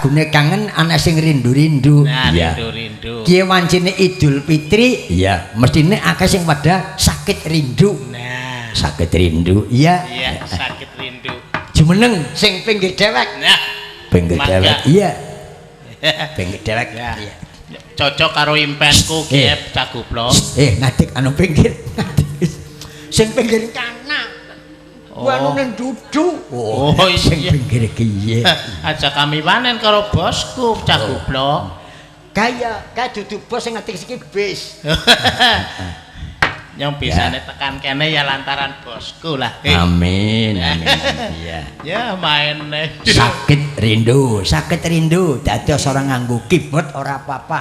Gune kangen ana sing rindu-rindu. Nah, iya. Rindu-rindu. Kiye wancine Idul Fitri, iya, mestine akeh sing pada sakit rindu. Nah, sakit rindu. Iya. Iya, sakit rindu. Jumeneng sing pinggir dewek. Nah, pinggir dewek. Iya. Pinggir dewek. Ya. Iya. Cocok karo impenku kiye cah goblok. Ngadeg anu pinggir. Sing pinggir kana. Oh. Anu duduk. Oh, sing iya. Pinggir kiye. Aja kami panen karo bosku cah goblok. Kaya dudu bos sing ngadeg siki bis. Yang bisane tekan kene ya lantaran bosku lah. Amin, amin. Iya. Ya main. Sakit rindu, sakit rindu. Dados ora nganggo keyboard ora apa-apa.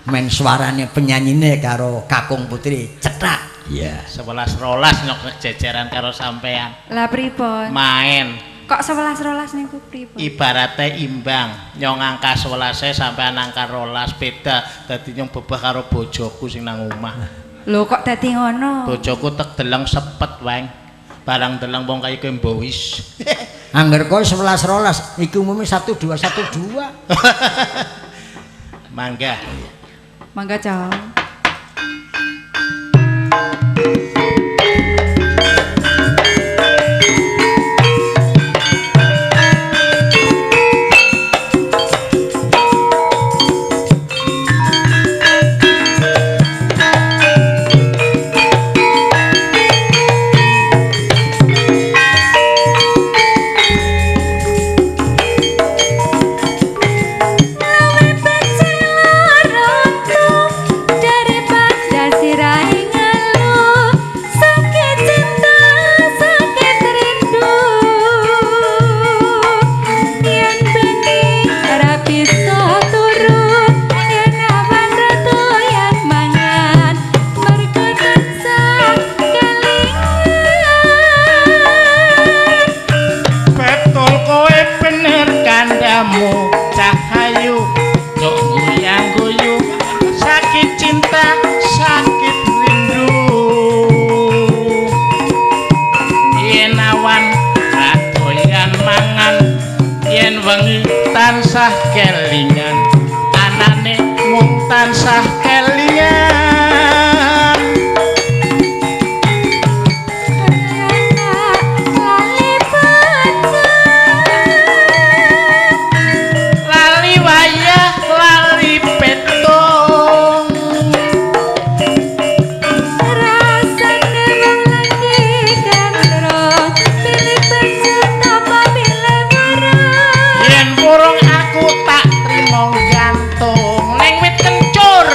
Men suarane penyanyine karo Kakung Putri cetak. Iya. 11-12 nyok jejeran karo sampean. Lah pripun? Main. Kok 11-12 niku pripun? Ibarate imbang. Nyong angka 11 sampean angka 12 beda. Dadi nyong bebah karo bojoku sing nang omah. Lho kok dadi ngono? Bojoku tek deleng sepet weng. Barang deleng wong kaya kowe mbowis. Angger kowe 11-12 iki umume 1 2 1 2. Mangga. Mangga, Cong. Tansah kelingan anane mung tansah kelingan lali bocah lali wayah lali petung rasane wong lagi gandrung pilih baju apa pilih barang yen purung aku tak trimo gantung ning wit kencur.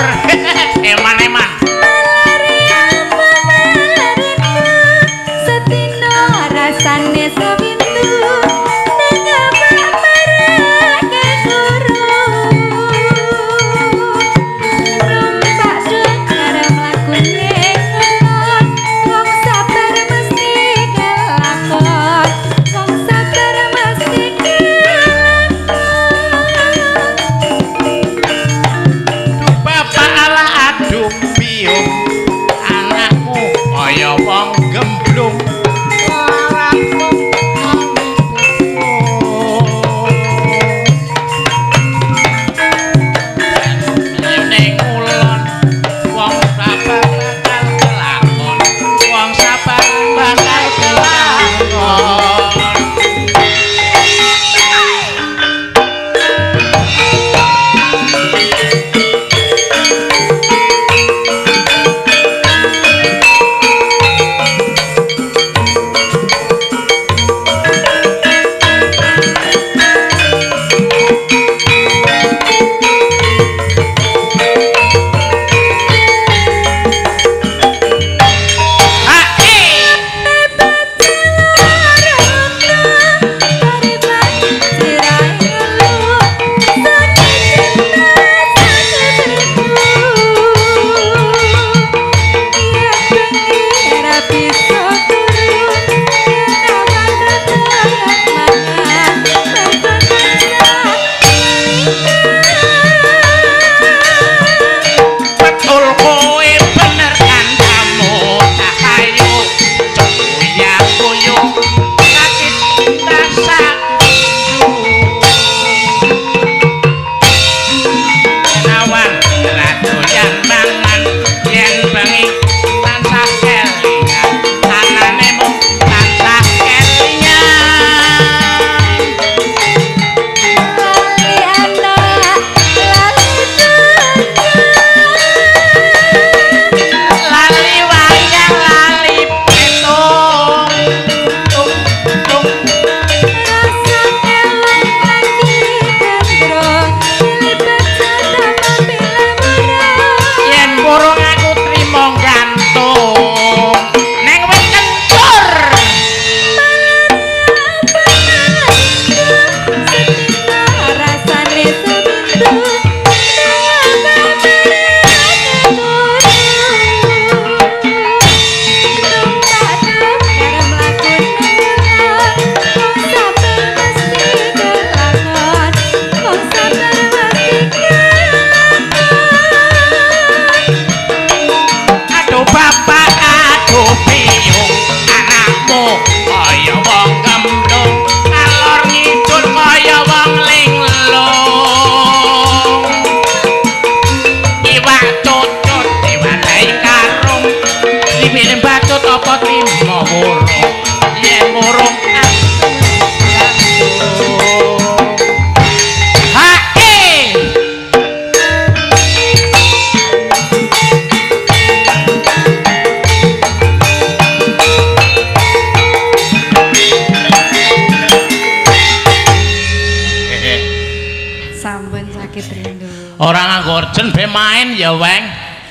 Sampun sakit rindu. Ora nganggo orjen be main ya, Weng.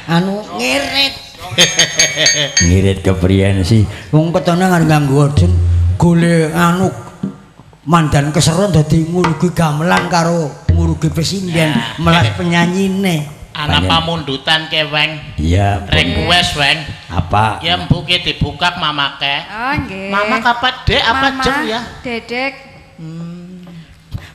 Anu ngirit. Ngirit kepriyen sih? Wong ketone nganggo orjen gole anu mandan keseron dadi ngurugi gamelan karo ngurugi pesinden melas penyanyine. Ana pamundutan ke, Weng. Iya. Request, Weng. Apa? Ya mbuke dibukak mamake. Oh nggih. Mamak apa Dek apa Jeng ya? Dedek.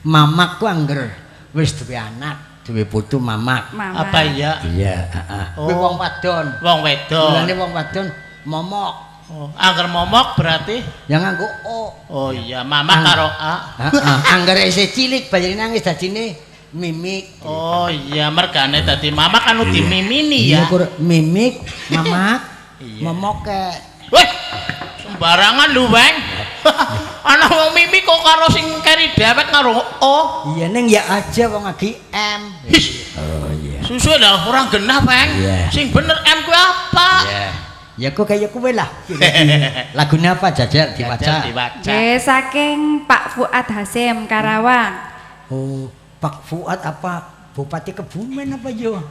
Mamak ku angger wis duwe anak, duwe putu mamak. Apa iya? Iya, heeh. Kuwi wong wadon. Wong wedok. Mulane wong wadon momok. Oh, angger momok berarti ya nganggo o. Oh iya, mamak karo a. Heeh, angger isih cilik bayine nangis dadine mimik. Oh iya, mergane dadi mamak anu dimimini ya. Iya, mimik, mamak, momoke. Weh, sembarangan lho, Weng. Ana wong mimik kok karo sing keri dewek karo o. Iya ning ya aja wong agi M. Oh iya. Susu lah ora genah, Weng. Sing bener M kuwi apa? Iya. Ya kok kaya kowe lah. Lagune apa jajal diwaca? Nggih, saking Pak Fuad Hasim Karawang. Oh, Pak Fuad apa Bupati Kebumen apa yo?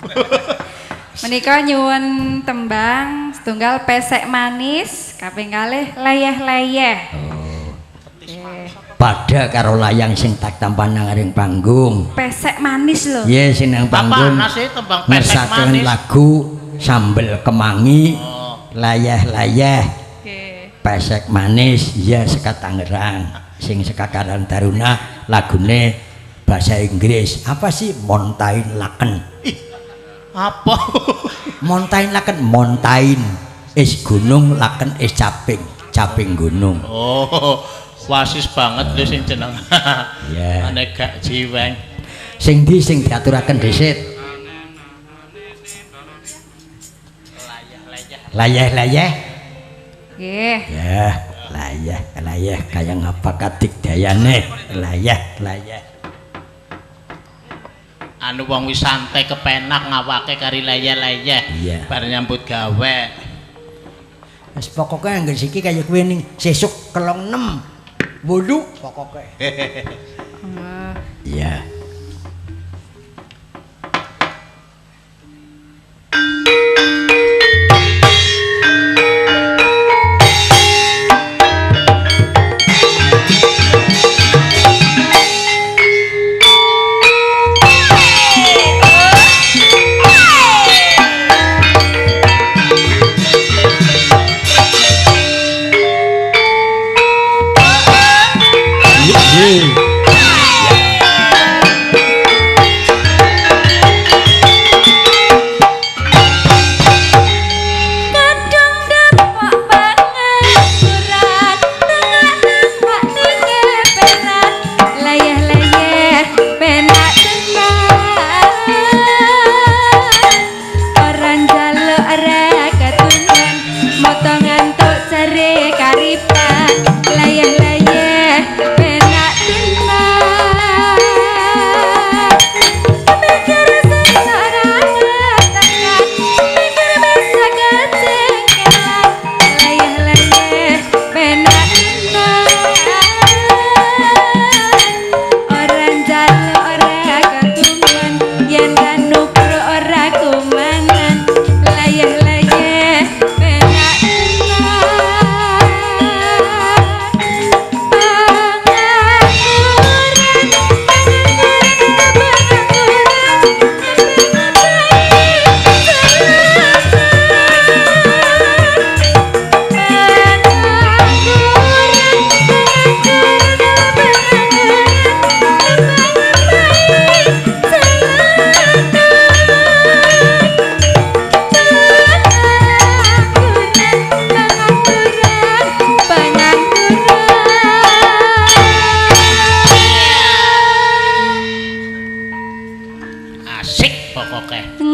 Menika nyuwun tembang setunggal pesek manis kaping kalih leyeh-leyeh. Oh. Pada karo layang sing tak tampan nang ring panggung. Pesek manis lho. Iya sing nang panggung. Apa sih tembang pesek manis? Lagu sambel kemangi. Oh. Layeh-layeh. Okay. Pesek manis ya seka Tangerang sing seka Karang Taruna lagune bahasa Inggris. Apa sih Mountain Laken? Ih, apa? Mountain Laken, mountain is gunung, laken is caping, caping gunung. Oh, wasis banget lho sing jeneng. Iya. Ane gak jiweng. Sing ndi sing diaturaken dhisit? Layeh-layeh. Nggih. Ya, layeh-layeh kaya ngapa kadik dayane. Layeh-layeh. Anu wong wis santai kepenak ngawake kari layeh-layeh. Bar nyambut gawe. Wis pokoke angger siki kaya kuwi ning sesuk kelong 6. 8 pokoke. Iya.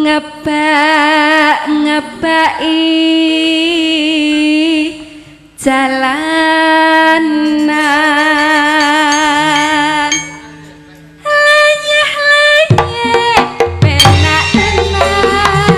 Ngebak-ngebaki jalanan lanyah-lanyah penak tenan.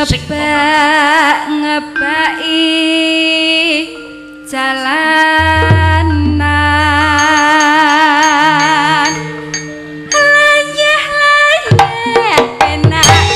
Ngebak ngebaki jalanan layah layah enak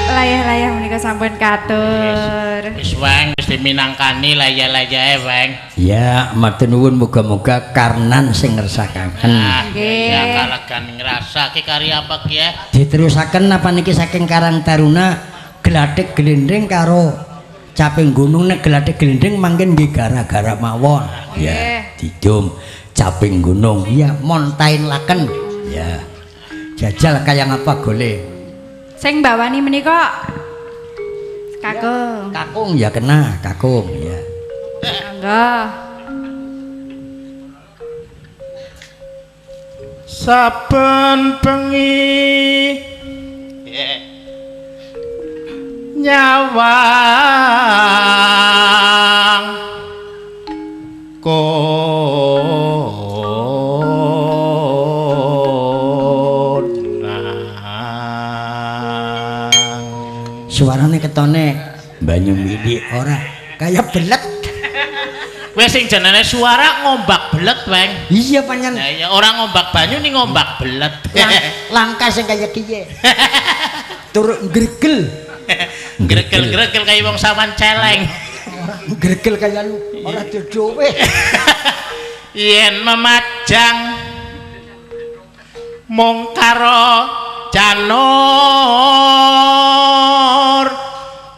layah-layah menika sampun katur. Wis weng wis diminangkani layah-layahe weng. Ya, matur nuwun muga-muga karnan sing ngersakaken. Nggih. Ya kalegan ngrasake karya apa ki ya? Diterusaken napa niki saking Karang Taruna glathik glinding karo caping gunung. Nek glathik glinding mangkin nggih gara-gara mawon. Ya, didum caping gunung. Ya, montain laken. Ya. Jajal kaya ngapa gole? Sing bawani menika kakung. Kakung ya kena, kakung ya. Monggo. Saben bengi nyawang konang. Suarane ketone banyu mili ora kaya belet. Wis sing jenenge suara ngombak belet, Weng. Iya panjen. Lah iya ora ngombak banyu ning ngombak belet. Langkah sing kaya kiye. Turuk gregel. Gregel-gregel kaya wong sawan celeng. Ora gregel kaya lu, ora dodowe. Yen memajang mung karo janur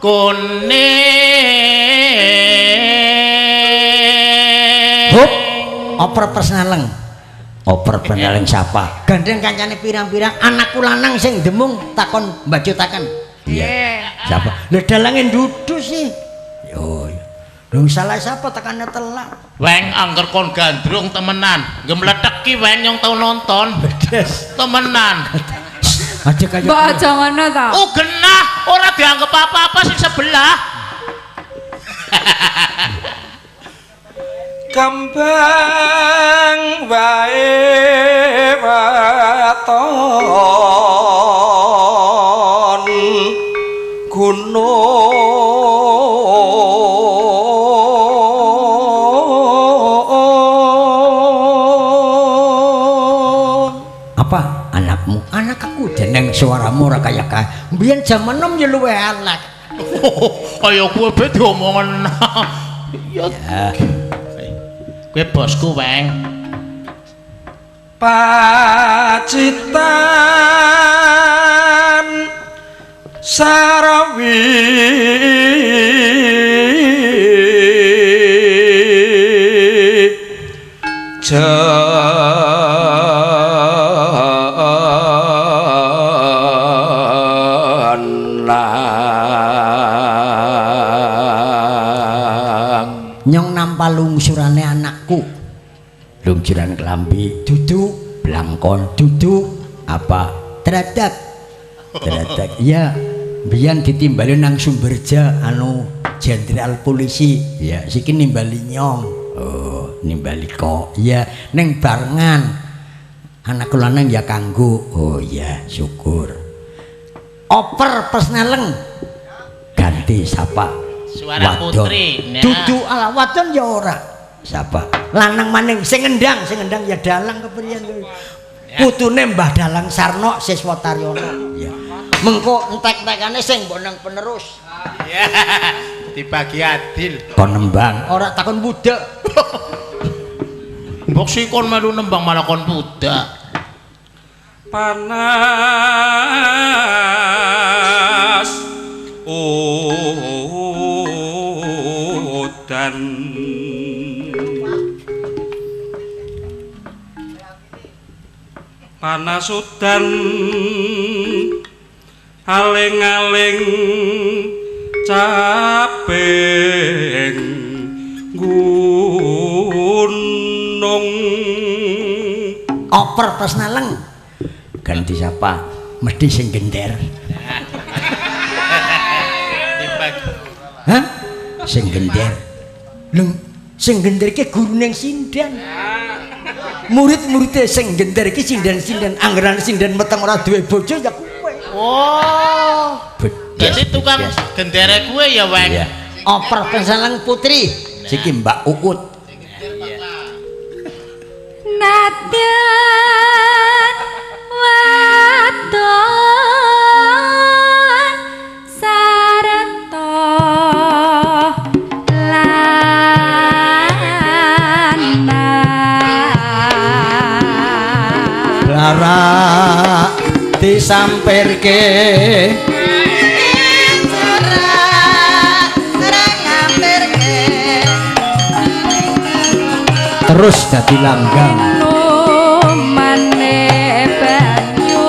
kuning. Hup, oper persneleng. Oper persneleng siapa? Gandeng kancane pirang-pirang anakku lanang sing demung takon mbacutaken. Iya. Siapa? Lha dalange ndudu sih. Yo. Lho salah siapa tekane telak. Weng angger kon gandrung temenan. Gemlethek ki weng nyong tau nonton. Bedes. Temenan. Aja kaya. Mbok aja ngono ta. Oh genah, ora dianggep apa-apa sing sebelah. Kembang wae waton gunung apa anakmu anak aku jeneng suaramu ora kaya kae mbiyen jaman nom ya luwih elek. Kaya kowe be diomongen. Ya. Kowe bosku, Weng. Pacitan Sarawi jenang. Nyong nampa lungsurane anakku. Lungsuran kelambi dudu blangkon dudu apa teradak teradak. Iya biyen ditimbali nang Sumberja anu jenderal polisi ya siki nimbali nyong. Oh nimbali kok iya ning barengan anakku lanang ya kanggo. Oh iya syukur. Oper persneleng ganti sapa suara wadon. Putri nah. Dudu ala wadon ya ora sapa lanang maning sing ngendang ya dalang kepriyen putune Mbah Dalang Sarno siswa Taryono ya mengko entek-entekane sing mbok nang penerus ya dibagi adil kon nembang ora takon budak mbok sing kon melu nembang malah kon budak. Panas udan panas udan aling-aling caping gunung. Oper persneleng ganti siapa Mesti sing gender. Hah? Sing gender. Lho, sing gender iki gurune sinden. Murid-muride sing gender iki sinden-sinden, anggeran sinden meteng ora duwe bojo ya kuwe. Oh. Dadi tukang gendere kuwe ya, Weng. Iya. Oper penseneng putri. Siki Mbak Uut. Nadyan wadon sarta lanang Lara disampirke terus dadi langgam. Numane banyu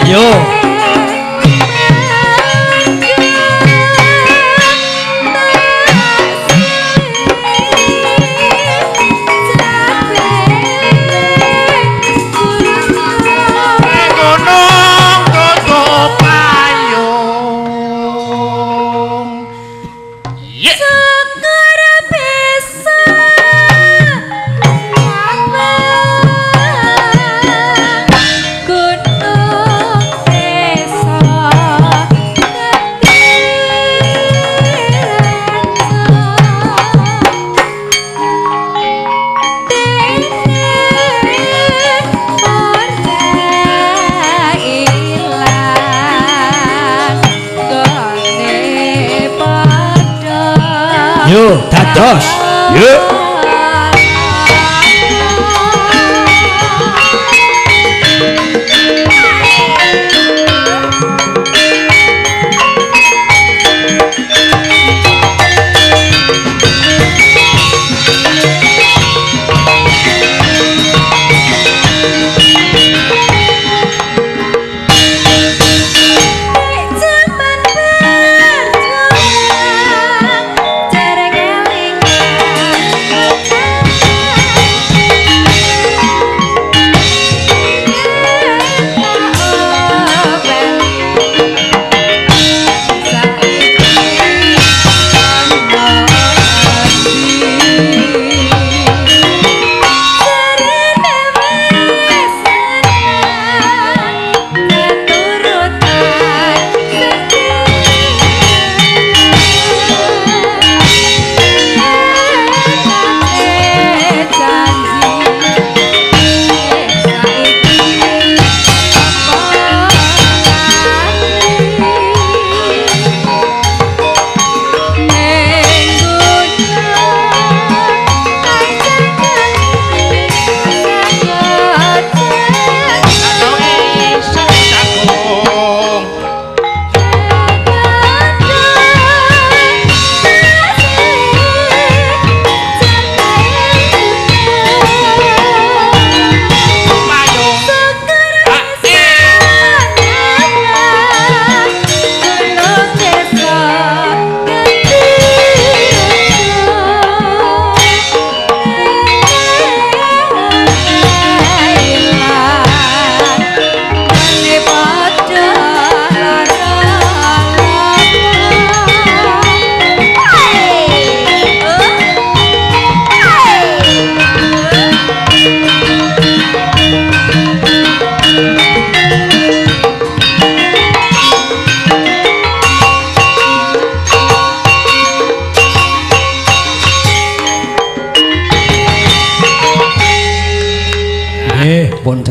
Yo. Yo, dados. Yo.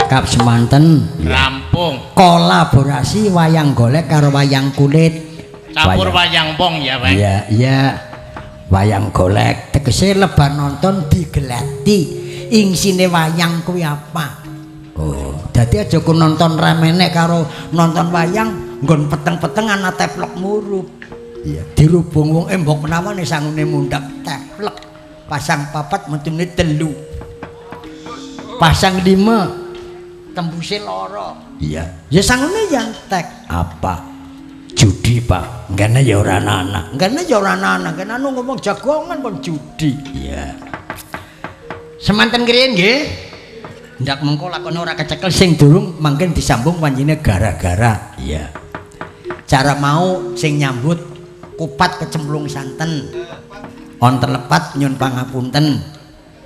Cekap semanten. Rampung. Kolaborasi wayang golek karo wayang kulit. Campur wayang wong ya, Pak. Iya, iya. Wayang golek tegese lebar nonton digelati. Ingsine wayang kuwi apa? Oh, dadi aja ku nonton remene karo nonton wayang nggon peteng-peteng ana teplek murup. Iya, dirubung wong mbok menawane sangune mundhak teplek. Pasang papat metune telu. Pasang lima tembuse loro. Iya. Ya sangune yang tek apa? Judi, Pak. Ngene ya ora ana. Ngene ya ora ana. Ngene anu ngomong jagongan pun judi. Iya. Semanten kriyen nggih. Ndak mengko lakone ora kecekel sing durung mangken disambung wancine gara-gara. Iya. Cara mau sing nyambut kupat kecemplung santen. Wonten lepat nyun pangapunten.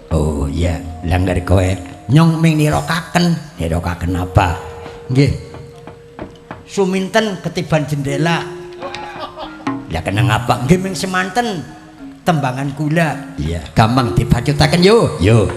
Oh iya, langgar kowe nyong ming nirokaken. Nirokaken apa? Nggih. Suminten ketiban jendela. Lah kenang apa? Nggih ming semanten tembangan gula. Iya, gampang dibacutaken yo. Yo.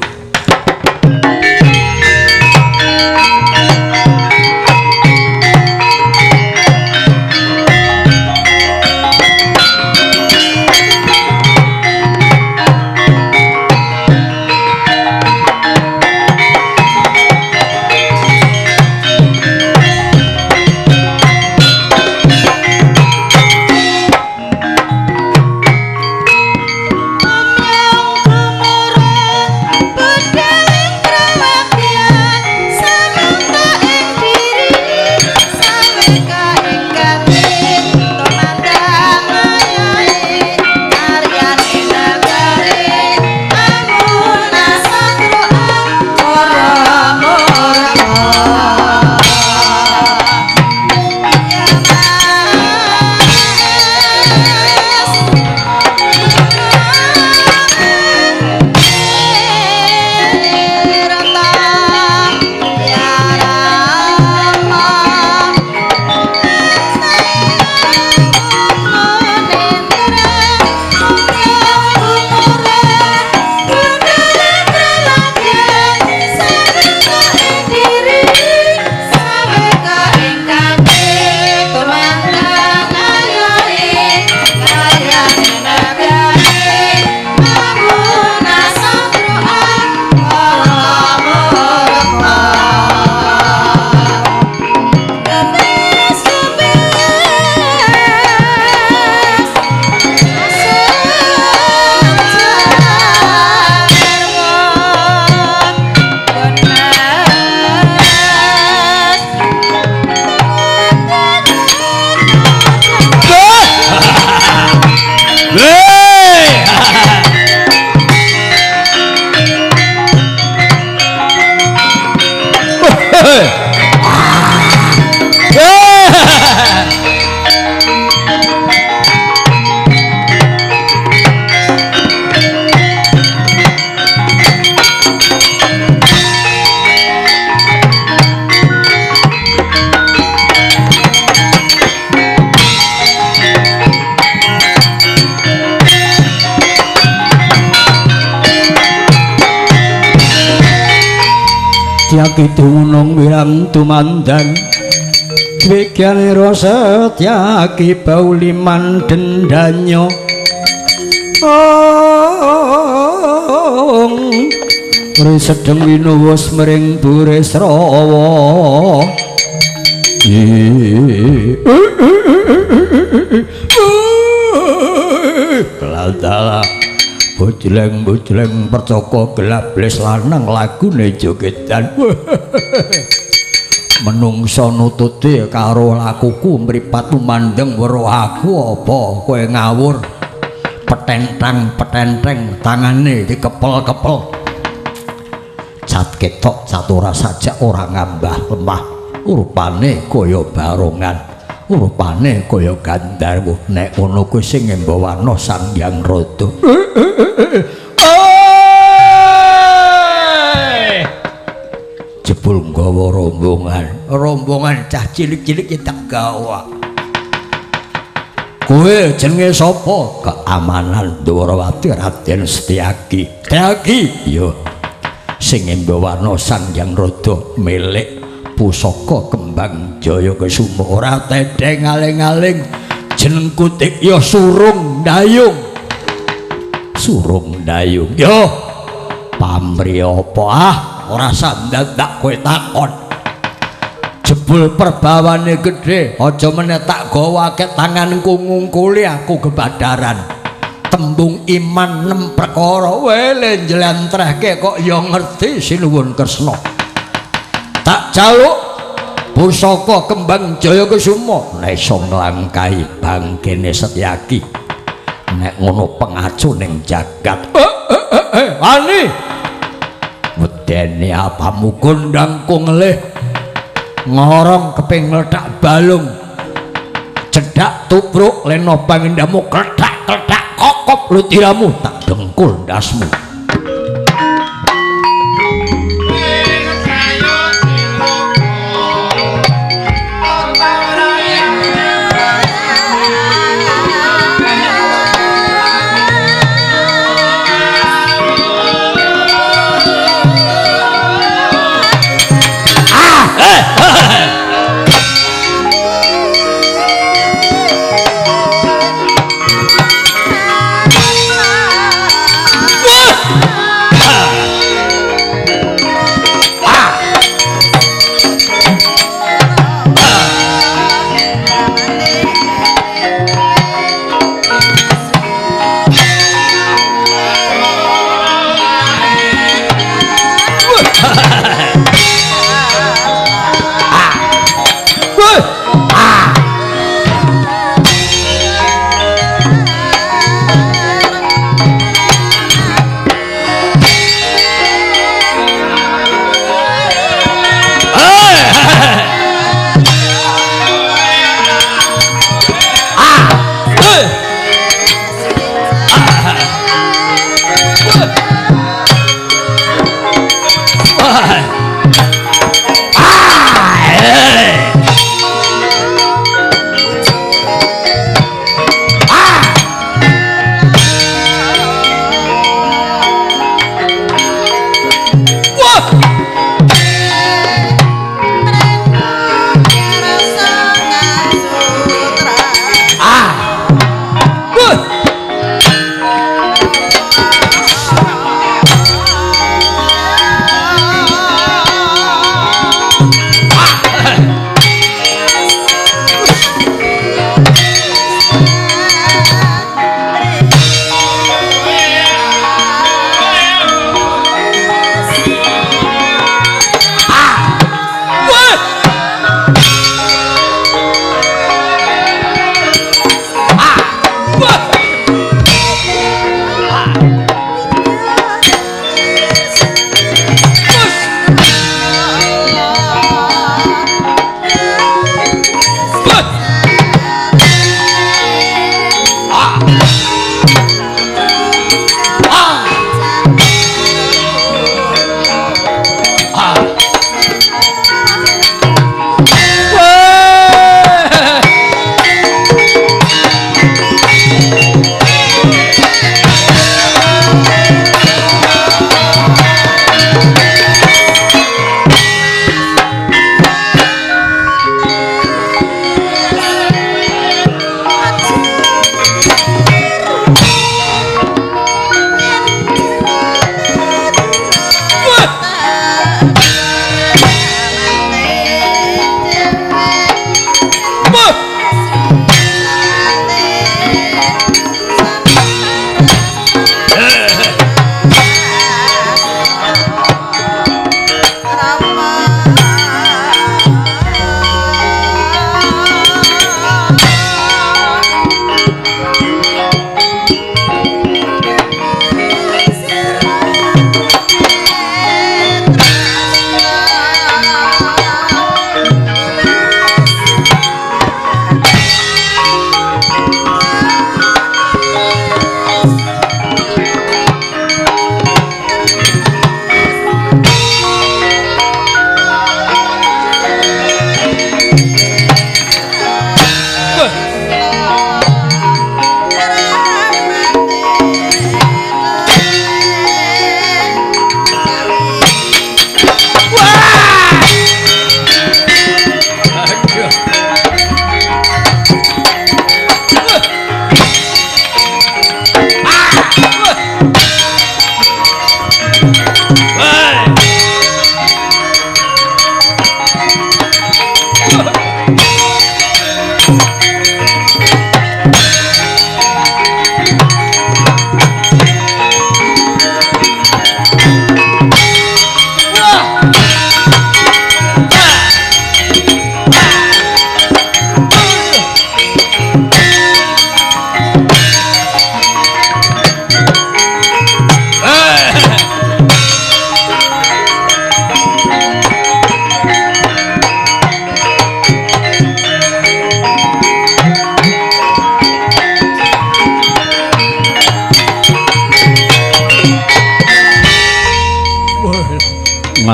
Setyaki dunung wirang tumandan Wigyanira Setyaki bauliman dendanyo ong risedeng winuwus mring Burisrawa. Ladala bojleng-bojleng percaka gelap bles lanang lagune jogedan. Menungsa nututi karo lakuku mripatmu mandeng weruh aku apa kowe ngawur. Petentang-petenteng tangane dikepel-kepel. Cat ketok cat ora sajak ora ngambah lemah. Rupane kaya barongan, rupane kaya gandharwa. Nek ngono kuwi sing ngembawana Sang Hyang Rada. Jebul nggawa rombongan, rombongan cah cilik-cilik ya tak gawa. Kowe jenenge sapa? Keamanan Dwarawati Raden Setyaki. Setyaki? Iya. Sing embawana Sang Hyang Rada milik pusaka Kembang Jaya Kesuma. Ora tedheng aling-aling jenengku Tik ya Surung Dayung. Surung Dayung. Yo pamri apa ah ora sandandak kowe takon. Jebul perbawane gedhe, aja meneh tak gawake tanganku ngungkuli aku kebadaran. Tembung iman nem perkara wele njlentrehke kok ya ngerti sinuwun Kresna. Tak jaluk pusaka Kembang Jaya Kesuma nek iso nglangkahi bangkene Setyaki. Nek ngono pengacu ning jagat. Wani. Wedene apamu kondangku ngelih. Ngorong keping ngletak balung. Cedhak tubruk leno pangendamu kletak-kletak kokop lutiramu tak dengkul ndasmu.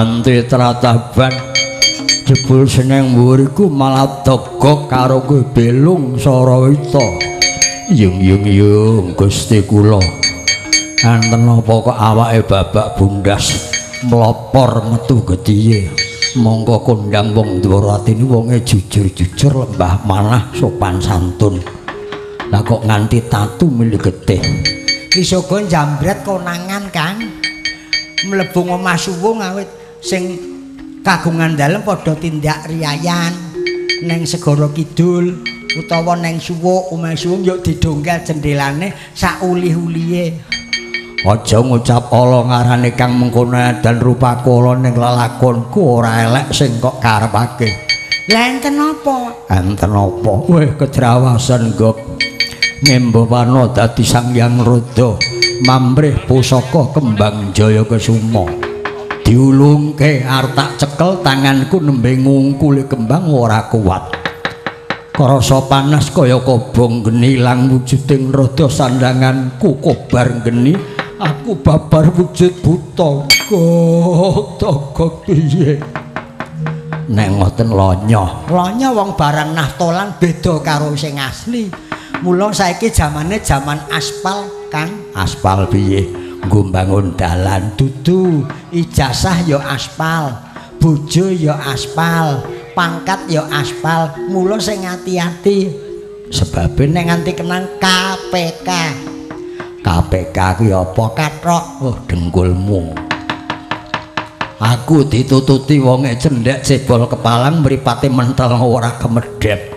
Nganti trataban jebul seneng mburiku malah togok karo kowe Belung Sarawita. Yung yung yung Gusti kula. Enten apa kok awake babak bundas mlopor metu getihe. Monggo kondang wong Dwarawatini wonge jujur-jujur lembah manah sopan santun. Lah kok nganti tatu milih getih. Ki Sogo njambret konangan, Kang. Mlebu omah suwung awit sing kagungan dalem padha tindak riyayan neng segara kidul utawa neng suwuk, omahe suwung yo didongkel jendelane sak ulih-ulihe. Aja ngucap ala ngarane kang mengkono dan rupaku ala ning lelakonku ora elek sing kok karepake. Lah enten apa? Enten apa? Weh kedrawasan gok. Ngembawana dadi Sang Hyang Rada mamrih pusaka kembang jaya kesuma. Diulungke arep tak cekel tanganku nembe ngungkuli kembang ora kuat. Krasa panas kaya kobong geni ilang wujuding rada sandanganku kobar geni. Aku babar wujud buta. Gok togok piye? Nek ngoten lonyo. Lonyo wong barang naftolan beda karo sing asli. Mula saiki jamane jaman aspal, Kang. Aspal piye? Nggo mbangun dalan dudu, ijazah ya aspal, bojo ya aspal, pangkat ya aspal. Mula sing ati-ati. Sebabe nek nganti kenang KPK. KPK kuwi apa kathok? Oh, dengkulmu. Aku ditututi wonge cendhek cebol kepalang mripate mentel ora kemedhep.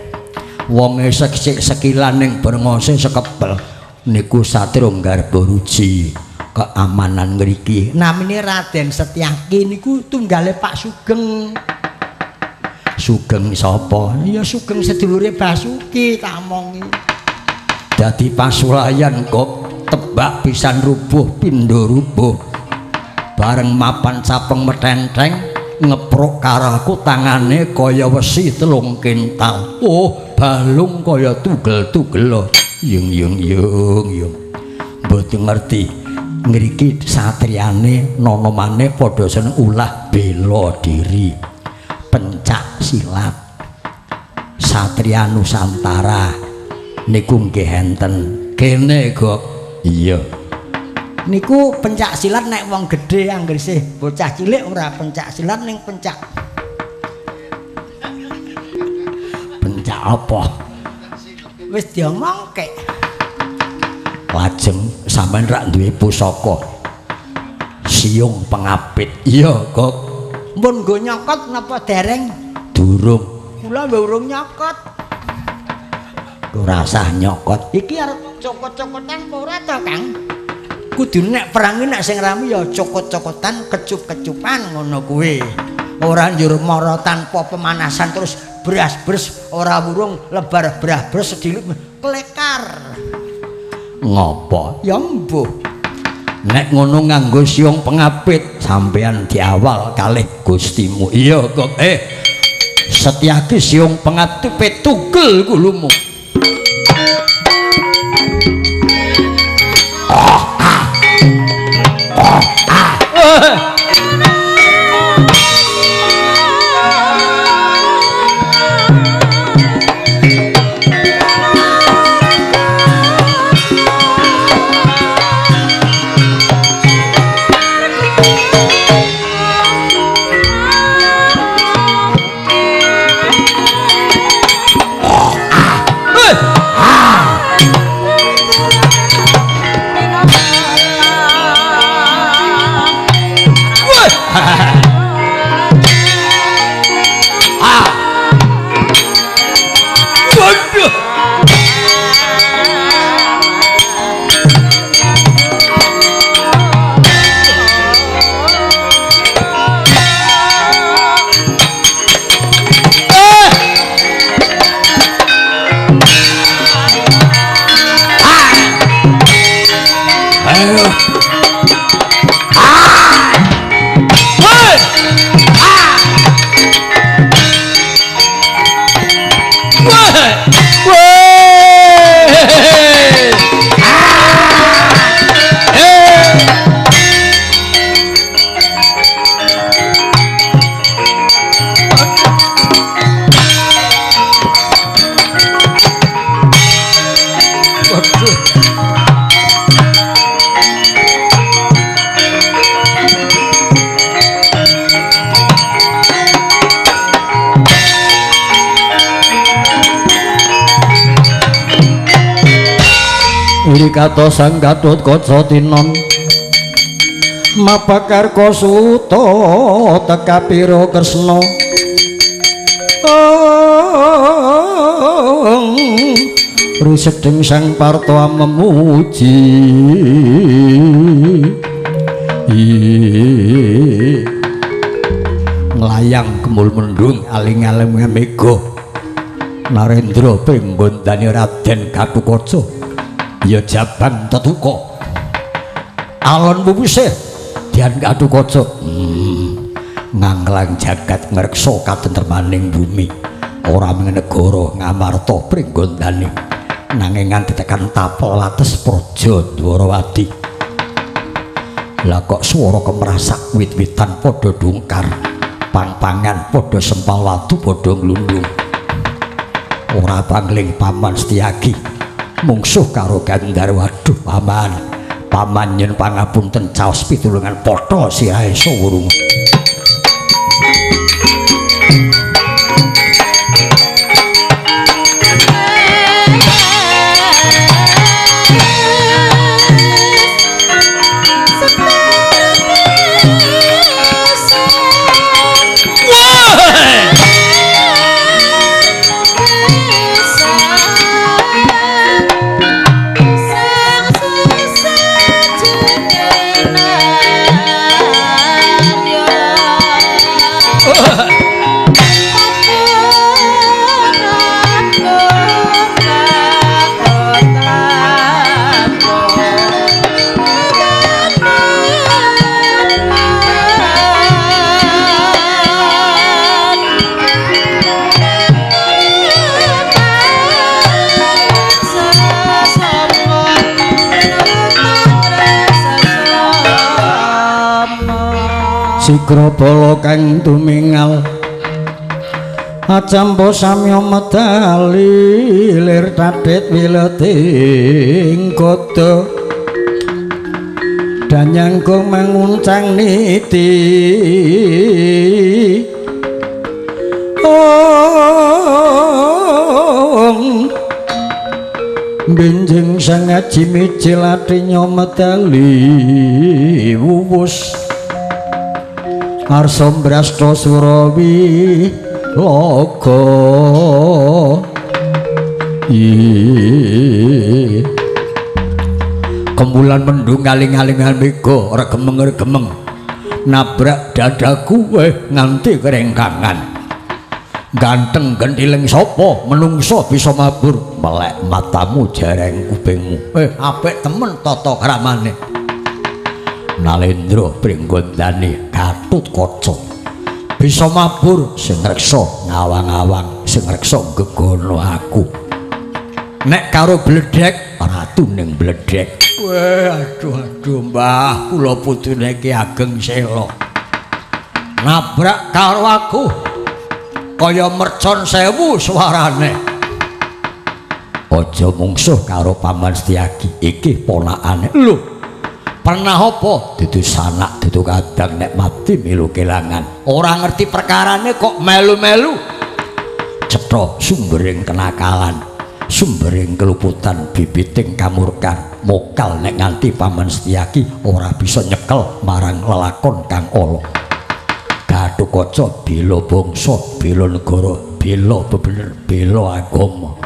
Wonge sek sekilan ning brengose sekepel. Niku Satrio Garbaruji keamanan ngriki. Namine Raden Setyaki niku tunggale Pak Sugeng. Sugeng sapa? Ya Sugeng sedulure Basuki tak omongi. Dadi pasulayan kok tebak pisan rubuh pindho rubuh. Bareng mapan capeng metenteng ngeprok karo aku tangane kaya wesi 3 kintal. Oh, balung kaya tugel-tugel. Yung yung yung yung. Mboten ngerti ngriki satriyane nonomane padha seneng ulah bela diri. Pencak silat. Satria Nusantara niku nggih enten. Kene kok. Iya. Niku pencak silat nek wong gedhe anggere sih bocah cilik ora pencak silat ning pencak. Pencak apa? Wis diomongke. Lajeng sampean rak duwe pusaka. Siung pengapit. Iya, kok. Mun nggo nyokot napa dereng? Durung. Kula urung nyokot. Ora usah nyokot. Iki arep cokot-cokotan apa ora to, Kang? Kudu nek perang nek sing rame ya cokot-cokotan, kecup-kecupan ngono kuwi. Ora njur mara tanpa pemanasan terus beras-bres ora wurung lebar beras-bres sedilut klekar. Ngopo? Ya mbuh. Nek ngono nganggo siung pengapit sampean diawal kalih Gustimu. Iya kok. Setyaki siung pengapit tugel gulumu. kados Sang Gatotkaca tinon mabakar kosuta tekapira Kresna risedeng Sang Parta memuji nglayang kemul mendung aling-aling mega Narendra pringgondane Raden Gatotkaca ya jaban tetuka alon wuwise Dian Gatotkaca nganglang jagat ngreksa katentremaning bumi ora mung negara Ngamarta pringgondane nanging nganti tekan tapel wates Praja Dwarawati. Lah kok swara kemrasak wit-witan padha dungkar, pang-pangan padha sempal watu padha nglundung. Ora pangling Paman Setyaki mungsuh karo Gandharwa. Waduh paman, paman nyen pangapunten caos pitulungan potho sirahe sawurung. Sigra bala kang tumingal acampa samya medali lir tadhit wileting gada danyangkung manguncang niti ong benjing sang aji mijil atinya medali wuwus arsa brasta surawi loga. Kembulan mendung aling-alingan mega regemeng-regemeng nabrak dadaku nganti kerengkangan. Ganteng gentileng sapa menungso bisa mabur melek matamu jareng kupingmu. Apik temen tata kramane. Nalendra pringgondane Gatotkaca bisa mabur sing ngreksa ngawang-awang sing ngreksa gegono aku. Nek karo bledhek ratu ning bledhek. Weh aduh aduh mbah kula putune Ki Ageng Sela nabrak karo aku kaya mercon sewu suarane. Aja mungsuh karo Paman Setyaki iki ponakane. Lho pernah apa dudu sanak dudu kadang nek mati melu kelangan. Ora ngerti perkarane kok melu-melu. Cetha sumbering kenakalan, sumbering keluputan, bibiting kamurkan. Mokal nek nganti Paman Setyaki ora bisa nyekel marang lelakon kang ala. Gatotkaca bela bangsa, bela negara, bela bebener, bela agama.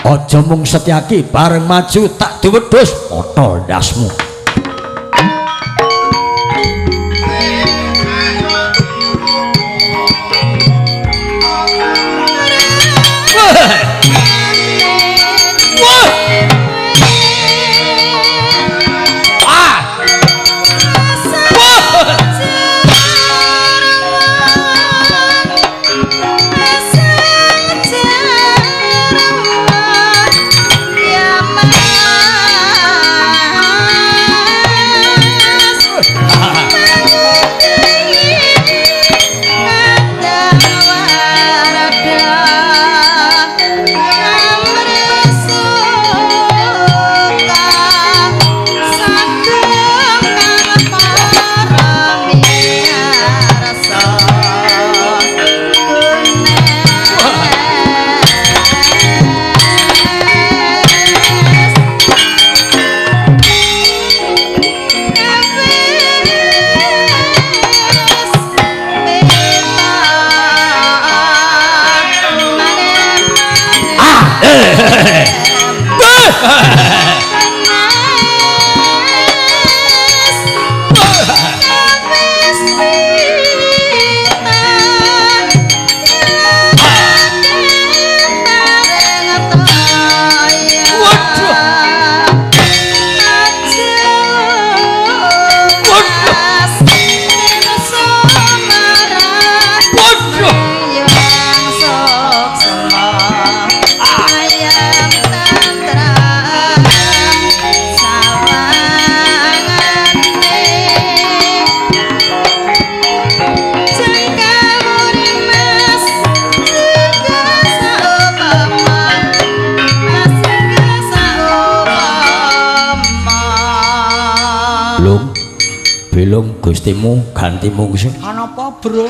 Aja mung Setyaki bareng maju tak diwedhus potol ndasmu. Belum gustimu ganti mungsuh. Ana apa, Bro?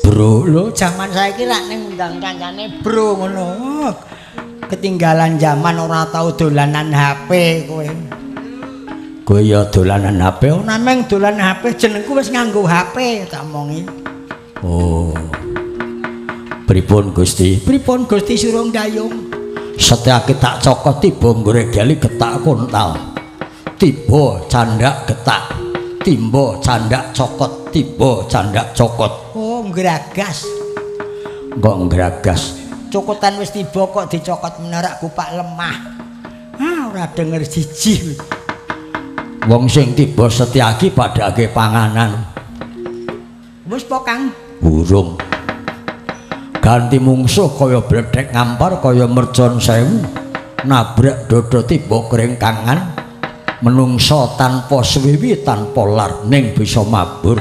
Bro, lho jaman saiki lak ning undang kancane bro ngono. Ketinggalan jaman ora tau dolanan HP kowe. Kowe ya dolanan HP, ora meng dolan HP jenengku wis nganggo HP tak omongi. Oh. Pripun Gusti? Pripun Gusti Surung Dayung? Setyake tak cokot tiba nggregali getak kontal. Tiba candak getak. Timbo candak cokot, tiba candak cokot. Oh, ngragas. Kok ngragas? Cokotan wis tiba kok dicokot menarak gupak lemah. Ah, ora denger siji. Wong sing tiba Setyaki padhake panganan. Wis po, Kang? Burung. Ganti mungsuh kaya bledhek ngampar kaya mercon sewu. Nabrak dodo tiba kringkangan. Menungso tanpa swiwi tanpa lar ning bisa mabur.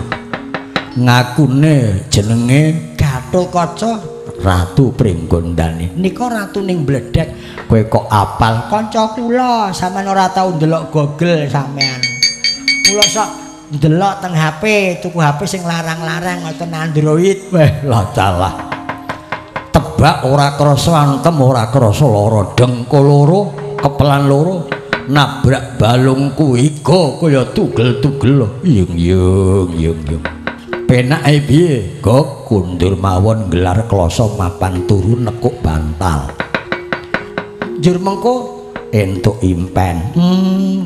Ngakune jenenge Gatotkaca Ratu Pringgondani. Nika ratu ning bledhek. Kowe kok apal kanca kula? Sampeyan ora tau ndelok Google sampean. Kula sok ndelok teng HP, tuku HP sing larang-larang ngoten Android. Weh, lah dalah. Tebak ora krasa antem ora krasa lara, dengkul loro, kepelan loro. Nabrak balungku iga kaya tugel-tugel. Yung yung yung yung. Penake piye? Gok kundur mawon gelar kloso mapan turu nekuk bantal. Njur mengko entuk impen.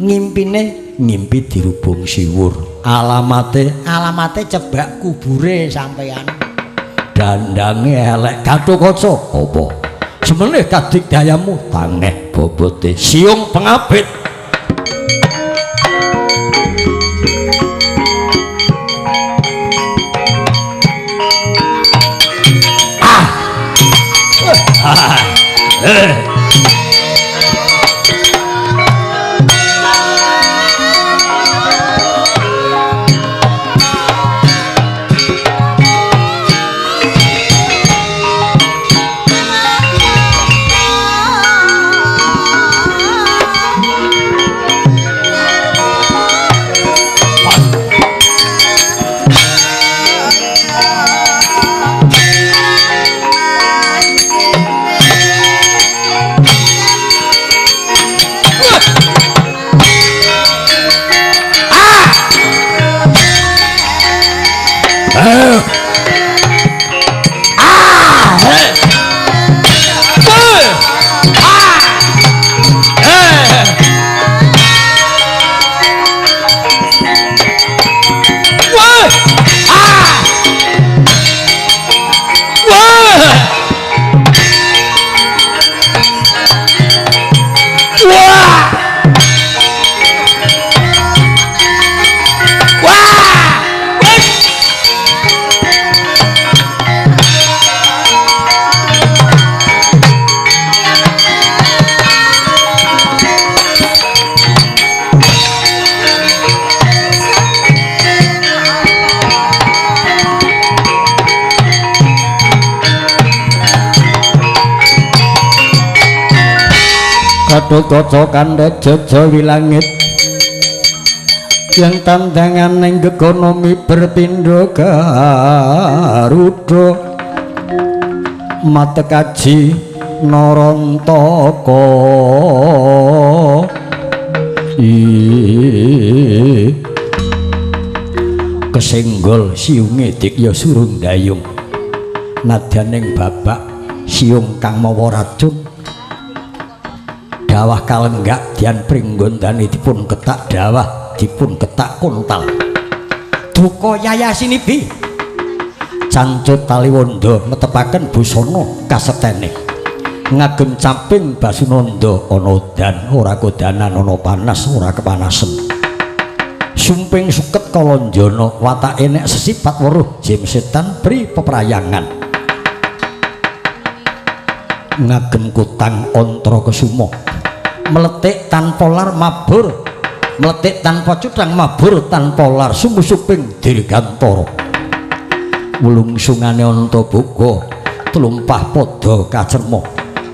Ngimpine ngimpi dirubung siwur. Alamate alamate cebak kubure sampean. Dandange elek Gatotkaca. Apa? Semeneh kadigdayamu tangeh bobote siung pengabit. Ah. Ah. Eh. Gatotkaca kandha jaja langit yang tandangan ning gegono miber pindha garuda matekaji narantaka kesenggol siunge Dikya Surung Dayung nadyaning babak siung kang mawa racun Dawah kalenggak dian pringgondane dipun ketak dawah dipun ketak kontal. Duka yayasinibi cancut taliwondo netepaken busana kasetene. Ngagem caping basunanda ana udan ora kodanan ana panas ora kepanasen. Sumping suket kalanjana watake nek sesipat weruh jim setan pri peprayangan. Ngagem kutang antra kesuma meletik tanpa lar mabur meletik tanpa cutang mabur tanpa lar sumusuping dirgantara. Wulungsungane Antaboga tlumpah padha kacerma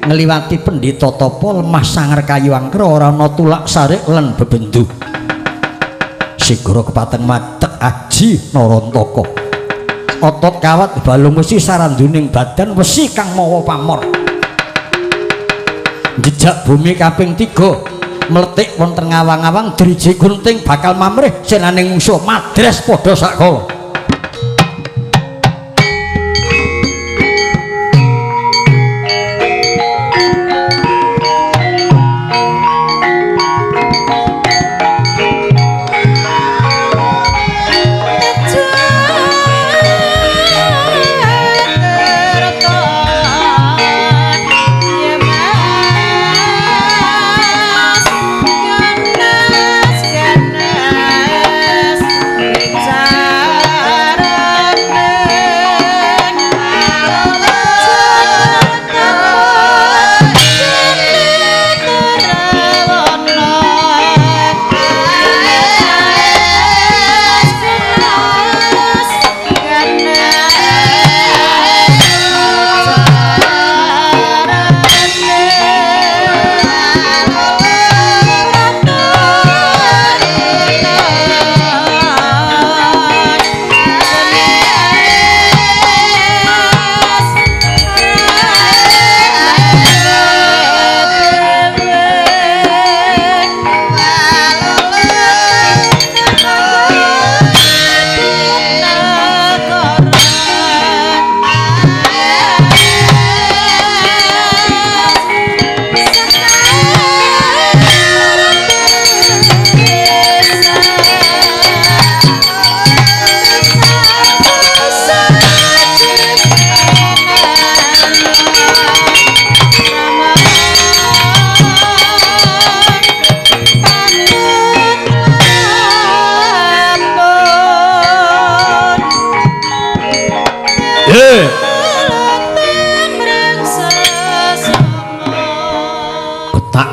ngliwati pendhita tapa lemah sangar kayu angkra ora ana tulak sarik lan bebendu. Segara kepateng matek aji Narantaka. Otot kawat balung wesi saranduning badan wesi kang mawa pamor. Jejak bumi kaping 3 meletik wonten ngawang-awang driji gunting bakal mamrih senaning mungsuh madres padha sakala.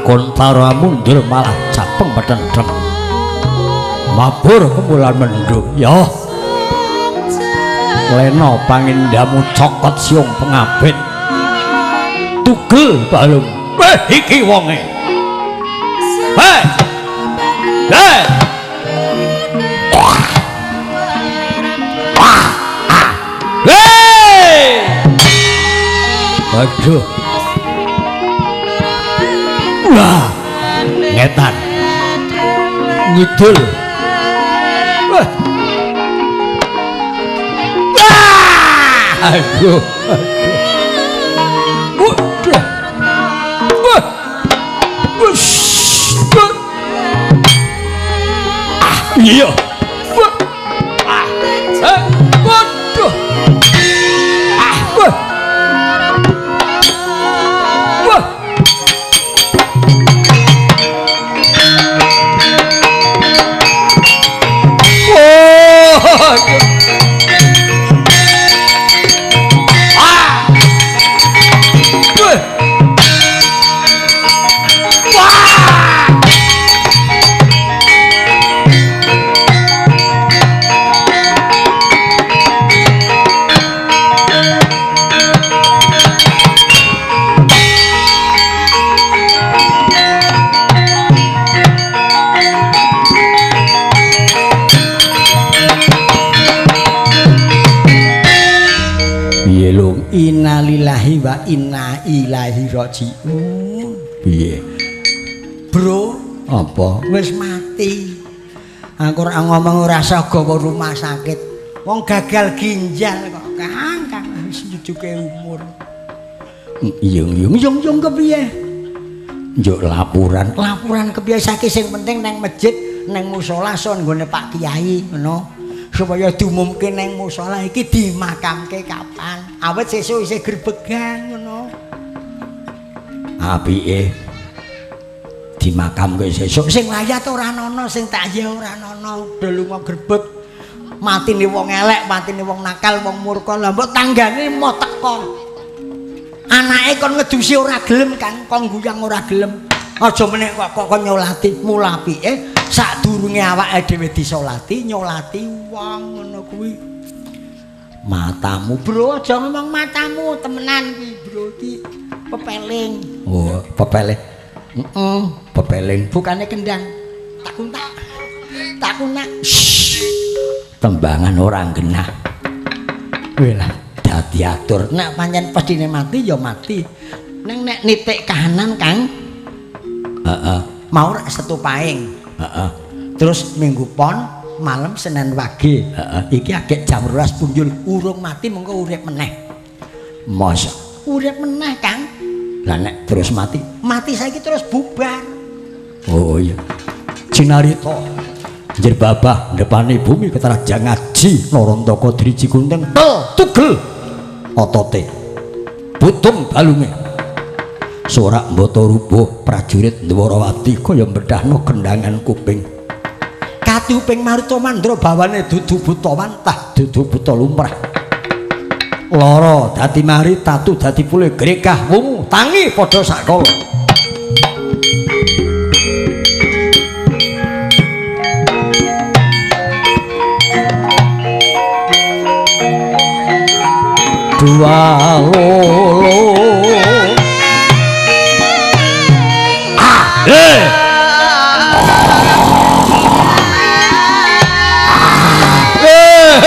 Kontara mundur malah capeng pethentheng mabur kemulan mendung ya lena pangindamu cokot siung pengabet tugel balung iki wonge hei hei hei aduh. Wah, ngetan ngidul. Wah. Wah, aduh, aduh. Udah. Wah. Wush. Ah, iya. Wah. Ah. Waduh. Ah, wah. Wah. Innalillahi wa inna ilaihi rajiun. Piye? Bro, apa? Wis mati. Aku ora ngomong ora usah gawa rumah sakit. Wong gagal ginjal kok, Kang, Kang wis njujuke umur. Yung yung yung yung kepiye? Njuk laporan. Laporan kepiye saiki sing penting nang masjid, nang musala son nggone Pak Kiai ngono. Supaya diumumke nang musala iki dimakamke kapan. Awit sesuk isih grebegan ngono. Apike dimakamke sesuk sing layat ora ana, sing takziah ora ana, do lunga grebeg. Matine wong elek, matine wong nakal, wong murka. Lah mbok tanggane mo teko. Anake kon ngedusi ora gelem, Kang, kon guyang ora gelem. Aja meneh kok kon nyolati. Mula apike sadurunge awake dhewe disolati, nyolati wong ngono kuwi. Matamu, Bro, aja ngomong matamu, temenan kuwi, Bro, iki pepeling. Oh, pepeling. Heeh, pepeling. Bukane kendang. Tak kuntak. Tak kunak. Tembangan ora genah. Weh lah, dadi atur. Nek pancen pestine mati ya mati. Ning nek nitik kahanan, Kang. Heeh. Mau rak Setu Paing. Heeh. Terus Minggu Pon malam Senin Wage. Heeh. Iki agek jam 12 punjul urung mati mengko urip meneh. Masa urip meneh, Kang? Lah nek terus mati, mati saiki terus bubar. Oh iya. Cinarita Njer babah ndepane bumi ketrajang ngaji Narantaka Driji Kunting tel tugel otote butung balunge sorak mbata rubuh prajurit Dwarawati kaya mbedahno kendangan kuping katuping Maruta Mandra bawane dudu buta wantah dudu buta lumrah lara dadi mari tatu dadi pulih grekah wungu tangi padha sakala. Dua lolo ah eh eh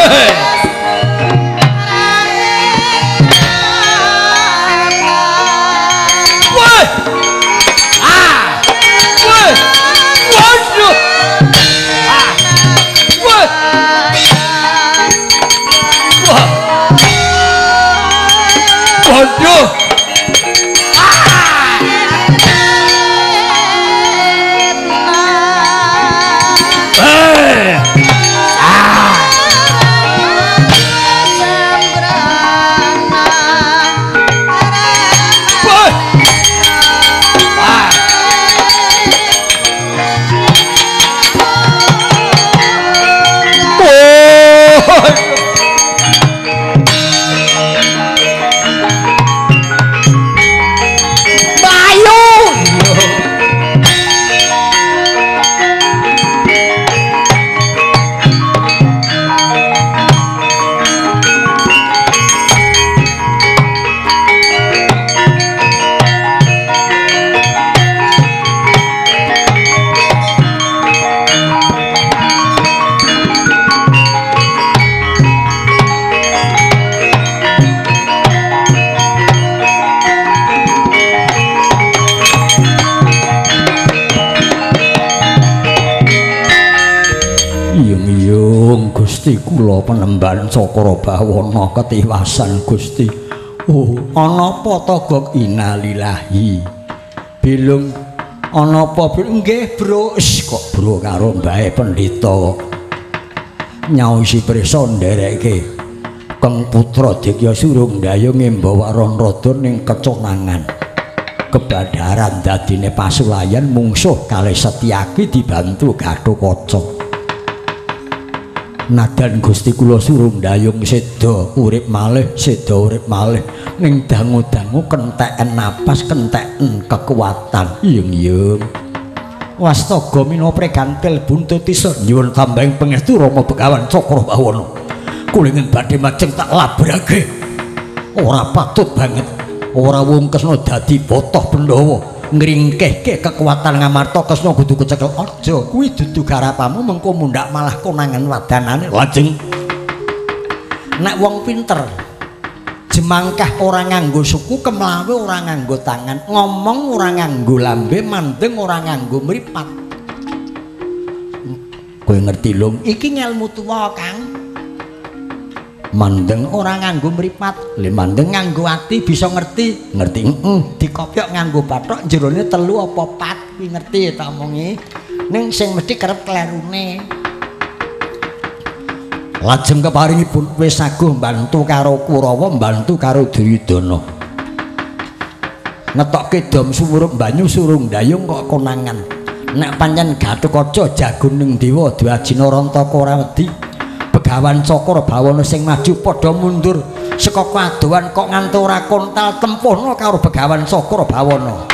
woi ah woi waduh ah woi wah waduh. Ah. Ah. Woi. Ah. Oh. Gusti kula penemban Cakra Bawana ketiwasan Gusti. Oh, ana apa to Gok? Innalillahi. Bilung ana apa? Nggih, Bro. Kok bro karo mbahe pendhita kok. Nyaosi prisa ndereke Keng Putra Dikya Surung Ndayung ngimba waron rada ning keconangan. Kebadaran dadine pasulayan mungsuh kalih Setyaki dibantu Gatotkaca. Nadan Gusti kula Surung Ndayung seda urip malih, seda urip malih ning dangu-dangu kenteken napas, kenteken kekuatan. Yung-yung. Wastaga mina pregantil buntut isa nyuwun tambahing pangestu Rama Begawan Cakra Bawana. Kulingen badhe majeng tak labrake. Ora patut banget. Ora wong Kresna dadi botoh Pandhawa. Ngringkehke kekuatan Ngamarta Kresna kudu kecekel. Aja kuwi dudu garapamu mengko mundhak malah konangan wadanane. Lajeng nek wong pinter jemangkah ora nganggo suku, kemlawe ora nganggo tangan, ngomong ora nganggo lambe, mandeng ora nganggo mripat. Kowe ngerti lho, iki ngelmu tuwa, Kang. Mandeng ora nganggo mripat, le mandeng nganggo ati bisa ngerti. Ngerti heeh, dikopyok nganggo bathok jerone 3 apa 4 kuwi ngerti tak omongi. Ning sing mesti kerep klerune. Lajeng keparingipun wis saguh mbantu karo Kurawa, mbantu karo Duryudana. Ngetokke dom sumurup banyu surung dayung kok konangan. Nek pancen Gatotkaca jago ning dewa Dwajina Rantaka ora wedi. Begawan Cakra Bawana sing maju padha mundur saka kadohan kok nganti ora kontal tempuhna karo Begawan Cakra Bawana.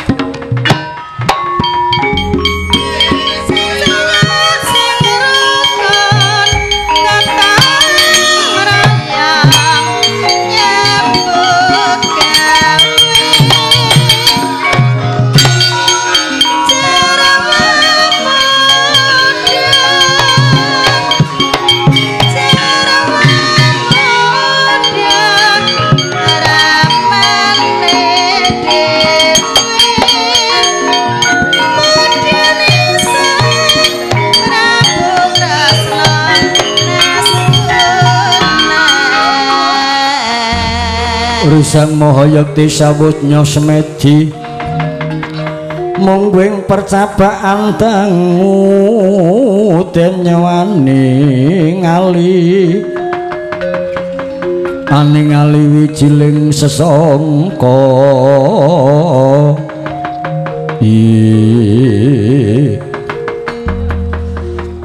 Risang Mahayakti sawutnya semedi mungguing percabaan dangu den nyawani ngali aning ali wijiling sesangka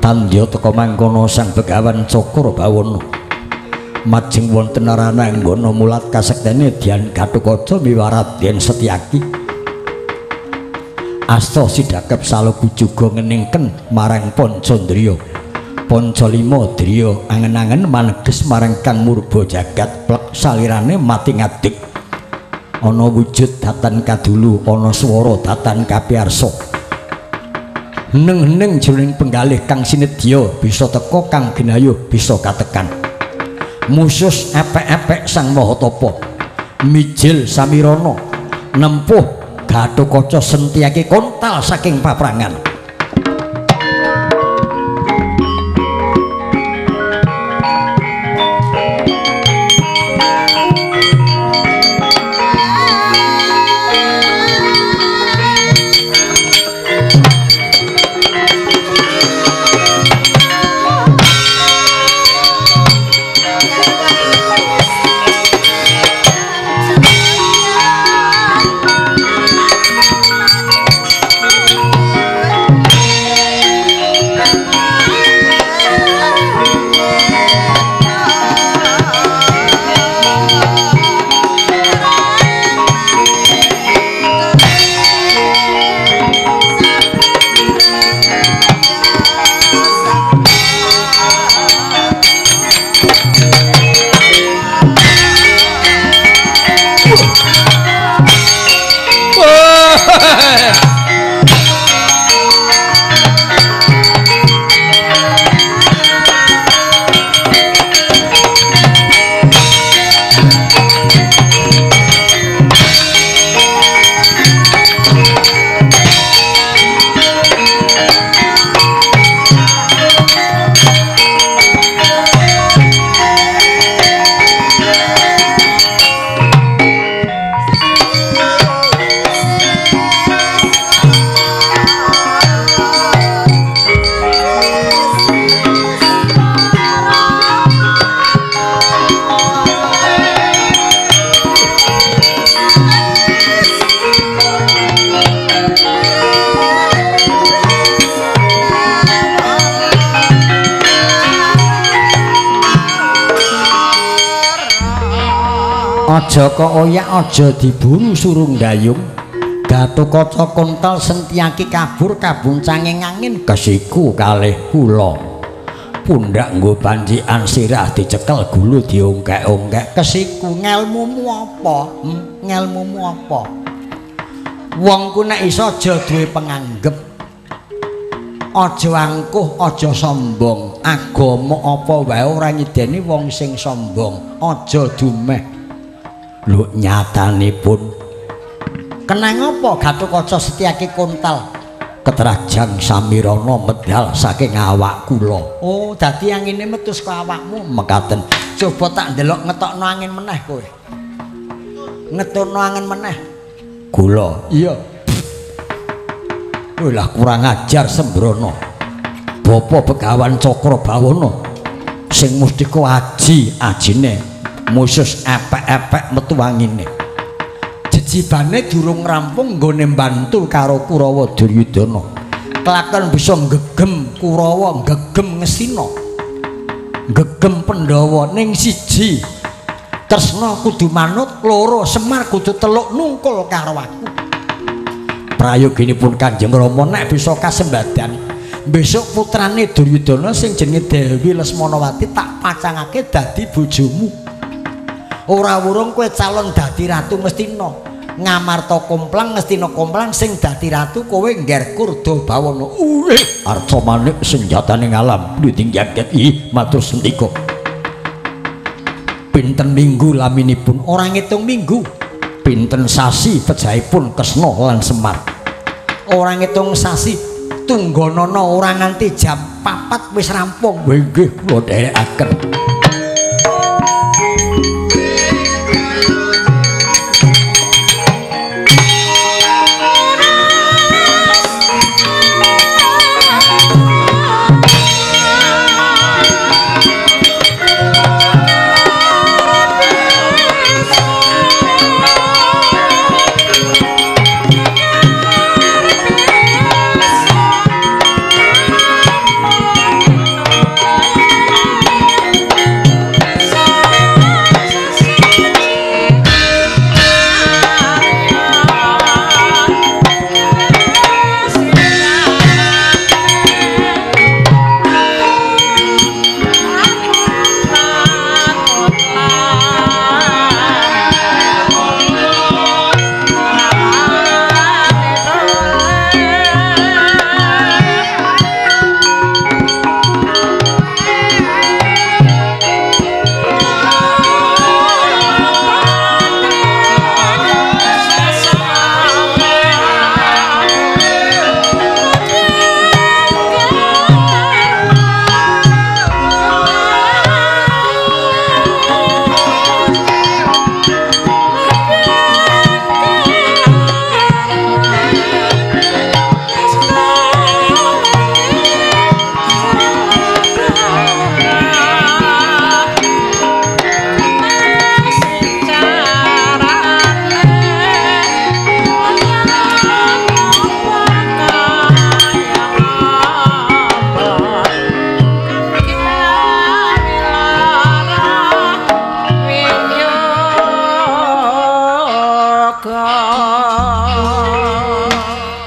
tandya teka mangkono Sang Begawan Cakra Bawana majeng wonten arananggana mulat kasektene Dian Gatotkaca miwah Raden Setyaki. Asta sidhakep salebu juga ngeningken marang Pancandriya. Pancalima driya angen-angen maneges marang Kang Murba jagat plek salirane mati ngadeg. Ana wujud datan kadulu, ana swara datan kapiarsa. Heneng-heneng jroning penggalih kang sinedya bisa teka kang ginayuh bisa katekan. Musus epek-epek Sang Mahatapa mijil samirana nempuh Gatotkaca Setyaki kontal saking paprangan. Aja kok oyak, aja diburu surung dayung. Gatotkaca kontal Setyaki kabur kabuncange angin kesiku kalih kula. Pundak nggo pancikan sirah dicekel gulu diongkek-ongkek kesiku. Ngelmumu apa? Ngelmumu apa? Wong ku nek iso aja duwe penganggep. Aja angkuh, aja sombong. Agama apa wae ora nyideni wong sing sombong. Aja dumeh. Lho nyatanipun kenang apa Gatotkaca Setyaki kontal ketrajang samirana medal saking awak kula. Oh, dadi angine metu saka awakmu mekaten. Coba tak ndelok ngetokno angin meneh kowe. Ngetokno angin meneh. Gula. Iya. Kowe lah kurang ajar sembrono. Bapa Begawan Cakrabawana sing mustika aji ajine musus epek-epek metu angine. Jejibane durung rampung nggone mbantu karo Kurawa Duryudana. Kelakon bisa nggegem Kurawa, nggegem Ngastina, nggegem Pandhawa ning siji Kresna kudu manut, loro Semar kudu teluk nungkul karo aku. Prayoginipun Kanjeng Rama nek bisa kasembadan besok putrane Duryudana sing jenenge Dewi Lesmanawati tak pacangake dadi bojomu. Ora wurung kowe calon dadi ratu Ngastina. Ngamarta Komplang, Ngastina Komplang sing dadi ratu kowe ngger Kurda Bawana. Uwih, arca manik senjatane ngalam ditinggaket ih matur sendika. Pinten minggu laminipun ora ngitung minggu. Pinten sasi pejahipun Kresna lan Semar. Ora ngitung sasi, tungganana ora nganti jam 4 wis rampung. Nggih kula dherekaken.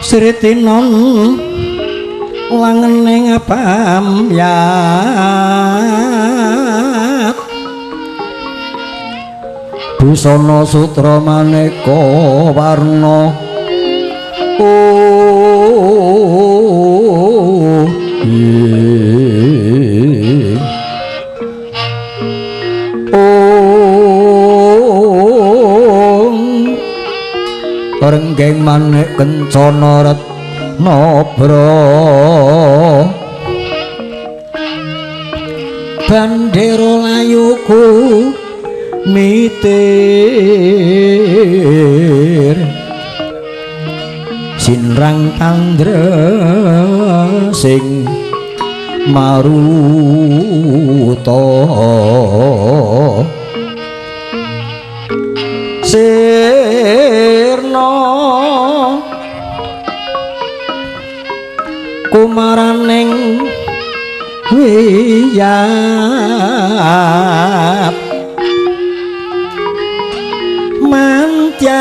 Sritinon langening pamyat busana sutra maneka warna renggeng manik kencana retna bra bandera layuku mitir sinrang tandra sing maruta sirna kumaraning wiyat mantyam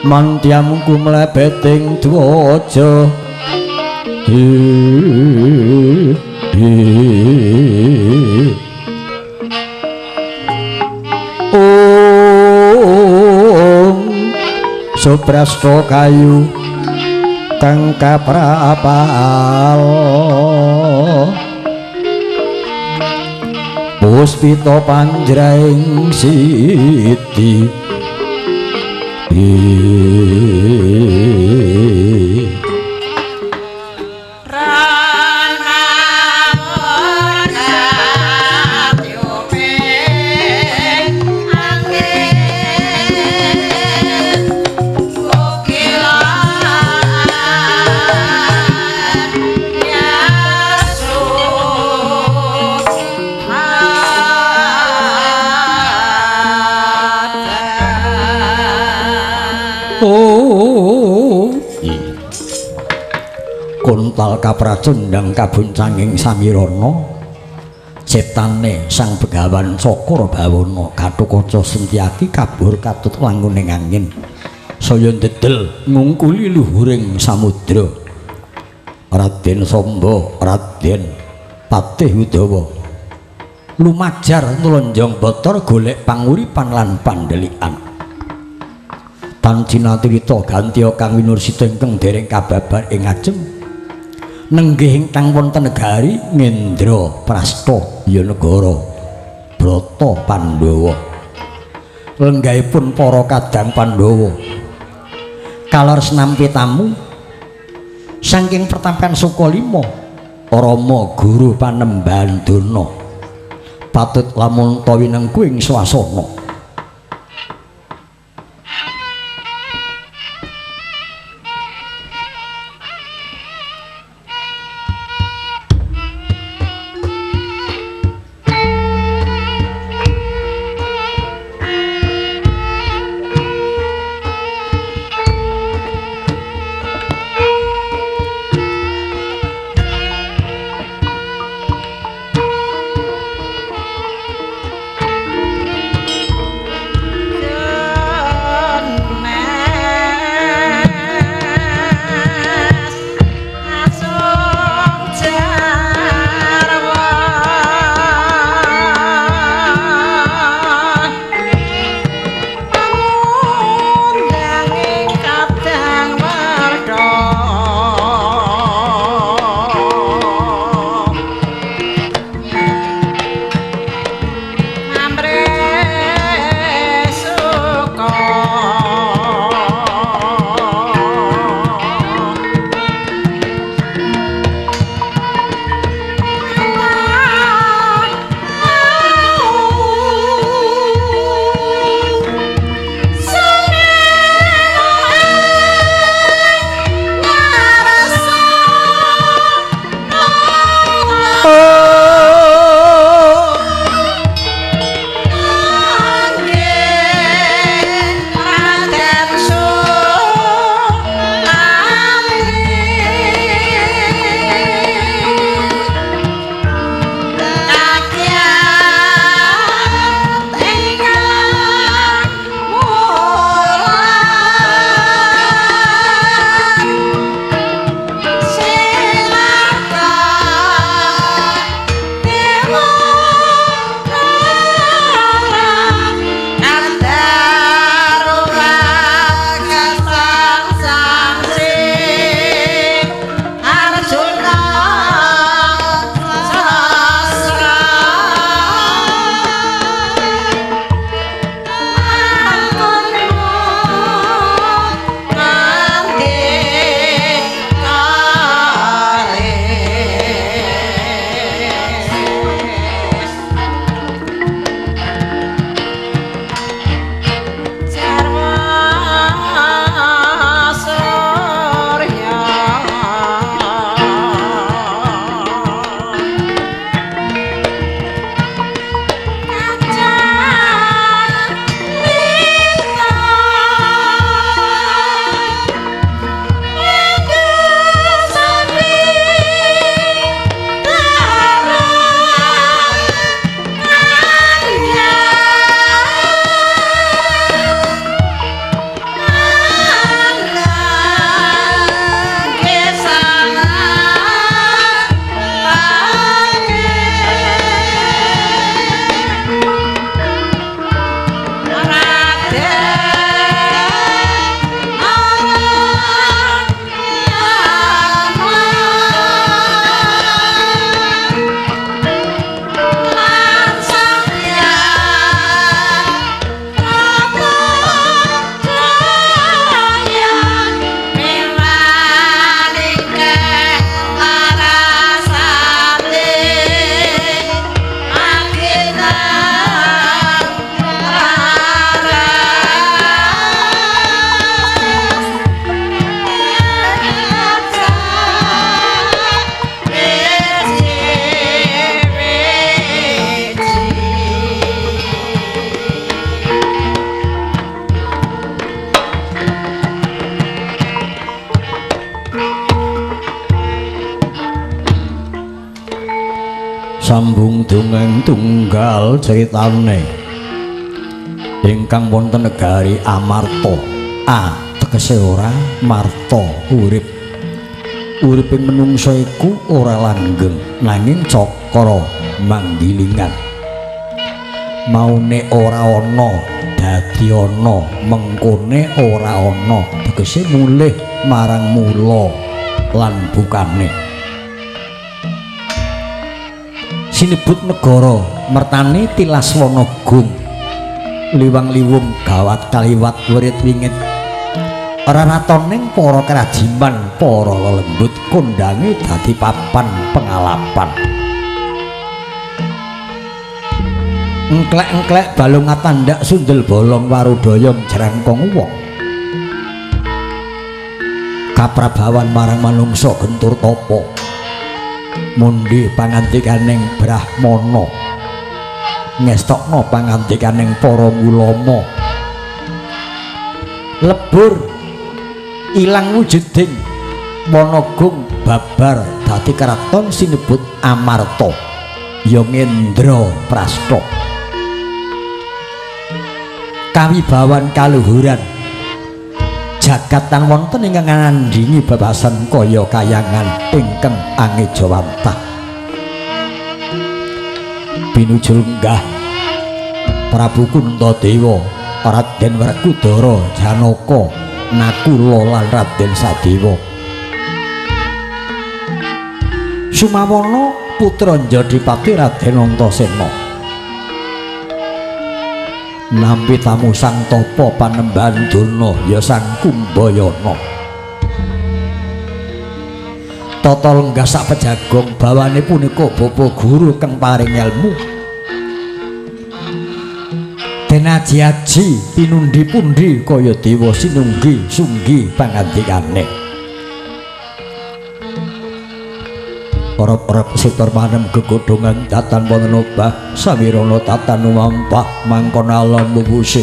mantyam kumlebeting dwaja Om Suprasta kayu kang kaprapal puspita panjraing siti Rana Bakal kapracundhang kabuncanging samirana ciptane Sang Begawan Cakra Bawana Gatotkaca Sentyaki kabur katut languning angin saya ndedel ngungkuli luhuring samudra. Raden Samba, Raden Patih Udawa lumajar nlonjong bathara golek panguripan lan pandhelikan. Tan cinatirita gantiya kang winursita ingkang dereng kababar ing ngajeng nenggih ingkang wonten negari Ngendra Prasta ya negara Brata Pandhawa. Lenggahipun para kadang Pandhawa kalar senampi tamu saking pertampan Sukalima Rama guru panembahan Durna patut lamun ta winengku ing swasana. Sambung dongeng tunggal ceritane ingkang wonten negari Amarta. A tegese ora, marta urip. Uriping menungsa iku ora langgeng nanging cakra manggilingan. Maune ora ana dadi ana, mengkone ora ana tegese mulih marang mula lan bukane. Sinebut negara mertani tilas wana gung liwang-liwung gawat kaliwat wirit wingit raratoning para kerajiman para lelembut kondange dadi papan pengalapan. Engklek-engklek balung atandak sundel bolong warudaya jrangkong wong kaprabawan marang manungsa gentur tapa mundi pangantikaning brahmana ngestokna pangantikaning para ulama lebur ilang wujuding wanagung babar dadi keraton sinebut Amarta ya Ngendra Prasta. Kawibawan kaluhuran jagat tan wonten ingkang ngandhingi babasan kaya kayangan ingkang angejawantah. Pinuju lenggah Prabu Kuntadewa, Raden Werkudara, Janaka, Nakula lan Raden Sadewa. Sumawana putra Njadipati Raden Antasena. Nampi tamu sang tapa panembahan Durna ya sang Kumbayana. Tata lenggah sak pejagong bawane punika bapa guru kang paring elmu. Den aji-aji pinundi-pundi kaya dewa sinunggi sunggi pangandikane. Orop-orop sitor manem gegodhongan datan wonten obah samirana tatan lumampah mangkon alon mubuse.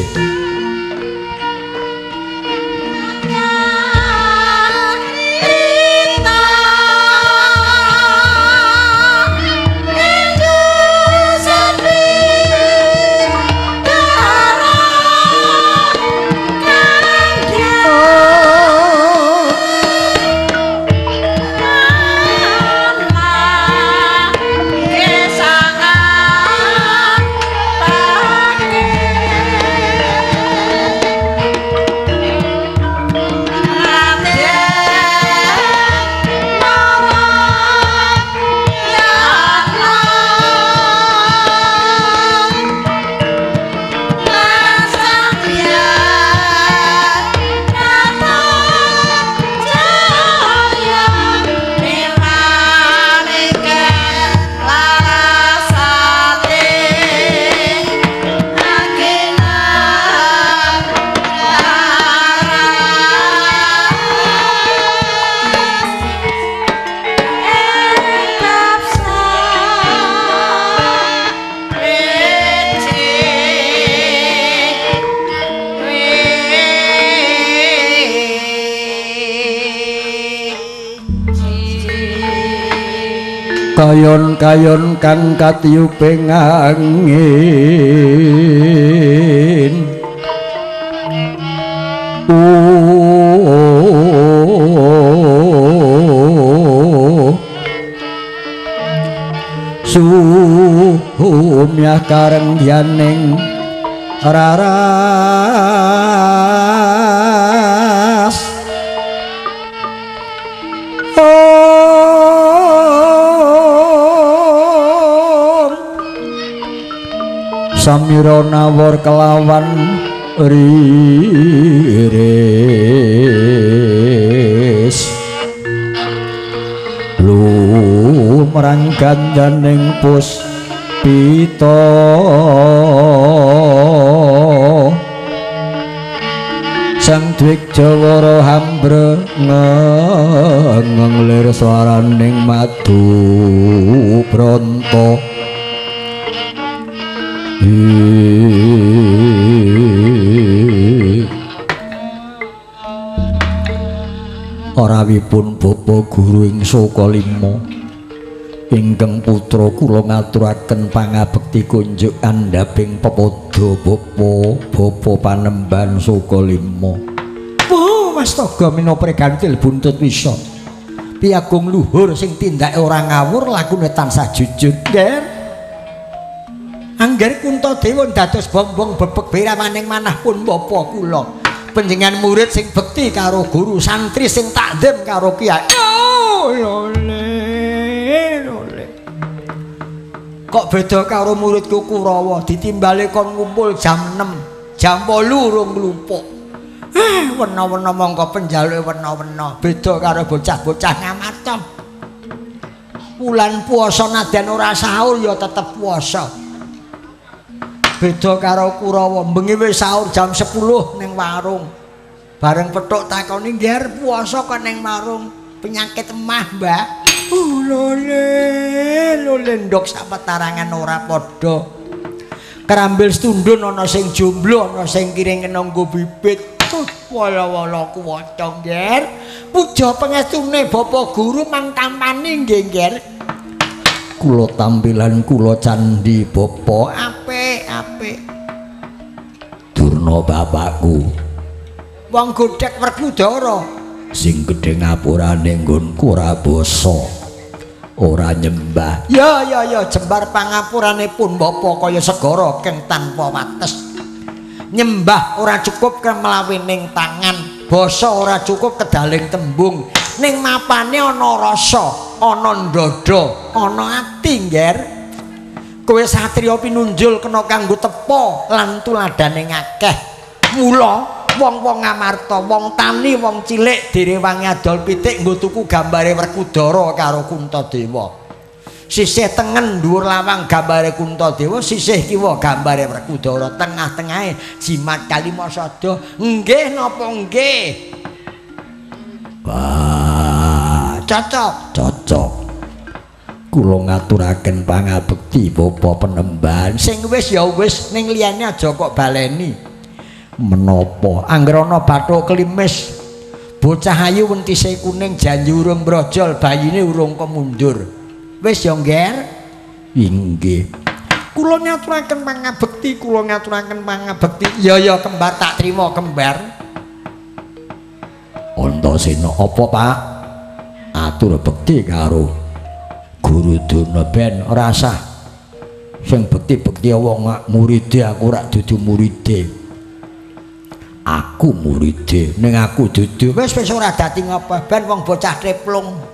Kayon-kayon kang katiyuping angin sumyah kareng dianing raras. Samira nawar kelawan riris lumrang gandaning puspita sang Dwijawara hambre ngenglir swaraning madu bronto. Rawipun bapa guru ing Sukalima Ingkang putra kula ngaturaken pangabekti kunjuk andhaping pepodo bapa, bapa Panembahan Sukalima. Oh, astaga minopre gantil buntut wisa. Piyagung luhur sing tindake ora ngawur, lakune tansah jujur. Nger. Angger Kuntadewa dados bombong bebek biramaning manah pun bapa kula. Panjenengan murid sing bekti karo guru, santri sing takzim karo kiai. Oh, lole, lole. Kok beda karo muridku Kurawa, ditimbale kon ngumpul jam 6, jam 8 urung nglumpuk. Wena-wena mongko penjaluke wena-wena, beda karo bocah-bocah Ngamarta. Wulan puasa nadyan ora sahur ya tetep puasa. Beda karo Kurawa, bengi wis sahur jam 10 ning warung. Bareng petuk takoni, "Ngger puasa kok ning warung?" Penyakit emah, Mbak. Lole, lole ndok sapetarangan ora padha. Kerambil stundun ana sing jomblo, ana sing kiring kena nggo bibit. Wala-wala kuwaca, Ngger. Puja pangestune Bapak Guru mang tampani nggih, Ngger. Kula tampilan kula candhi bapa apik apik. Durna bapakku. Wong godhek Werkudara sing gedhe ngapurane nggonku ora basa, ora nyembah. Ya ya ya, jembar pangapurane pun bapa kaya segara keng tanpa wates. Nyembah ora cukup kemlawining tangan, basa ora cukup kedaling tembung. Ning mapane ana rasa, ana ndada, ana ati, Ngger. Kowe satriya pinunjul kena kanggo tepa lan tuladhane ngakeh. Mula wong-wong Ngamarta, wong tani, wong cilik direwangi adol pitik nggo tuku gambare Werkudara karo Kuntadewa. Sisih tengen dhuwur lawang gambare Kuntadewa, sisih kiwa gambare Werkudara, tengah-tengahe jimat kalima sada. Nggih napa nggih? Wah, cocok, cocok. Kula ngaturaken pangabekti bapa Panembahan. Sing wis ya wis, ning liyane aja kok baleni. Menapa angger ana bathuk klimis, bocah ayu wentise kuning, janji urung brojol, bayine urung kemundur. Wis ya, Ngger? Inggih. Kula ngaturaken pangabekti, kula ngaturaken pangabekti. Ya ya kembar tak trima kembar. Antasena apa, Pak? Atur bekti karo Guru Durna ben ora sah. Sing bekti-bekti wong muride, aku ora dudu muride. Aku muride, ning aku dudu. Wis wis ora dadi ngapa, ben wong bocah treplung.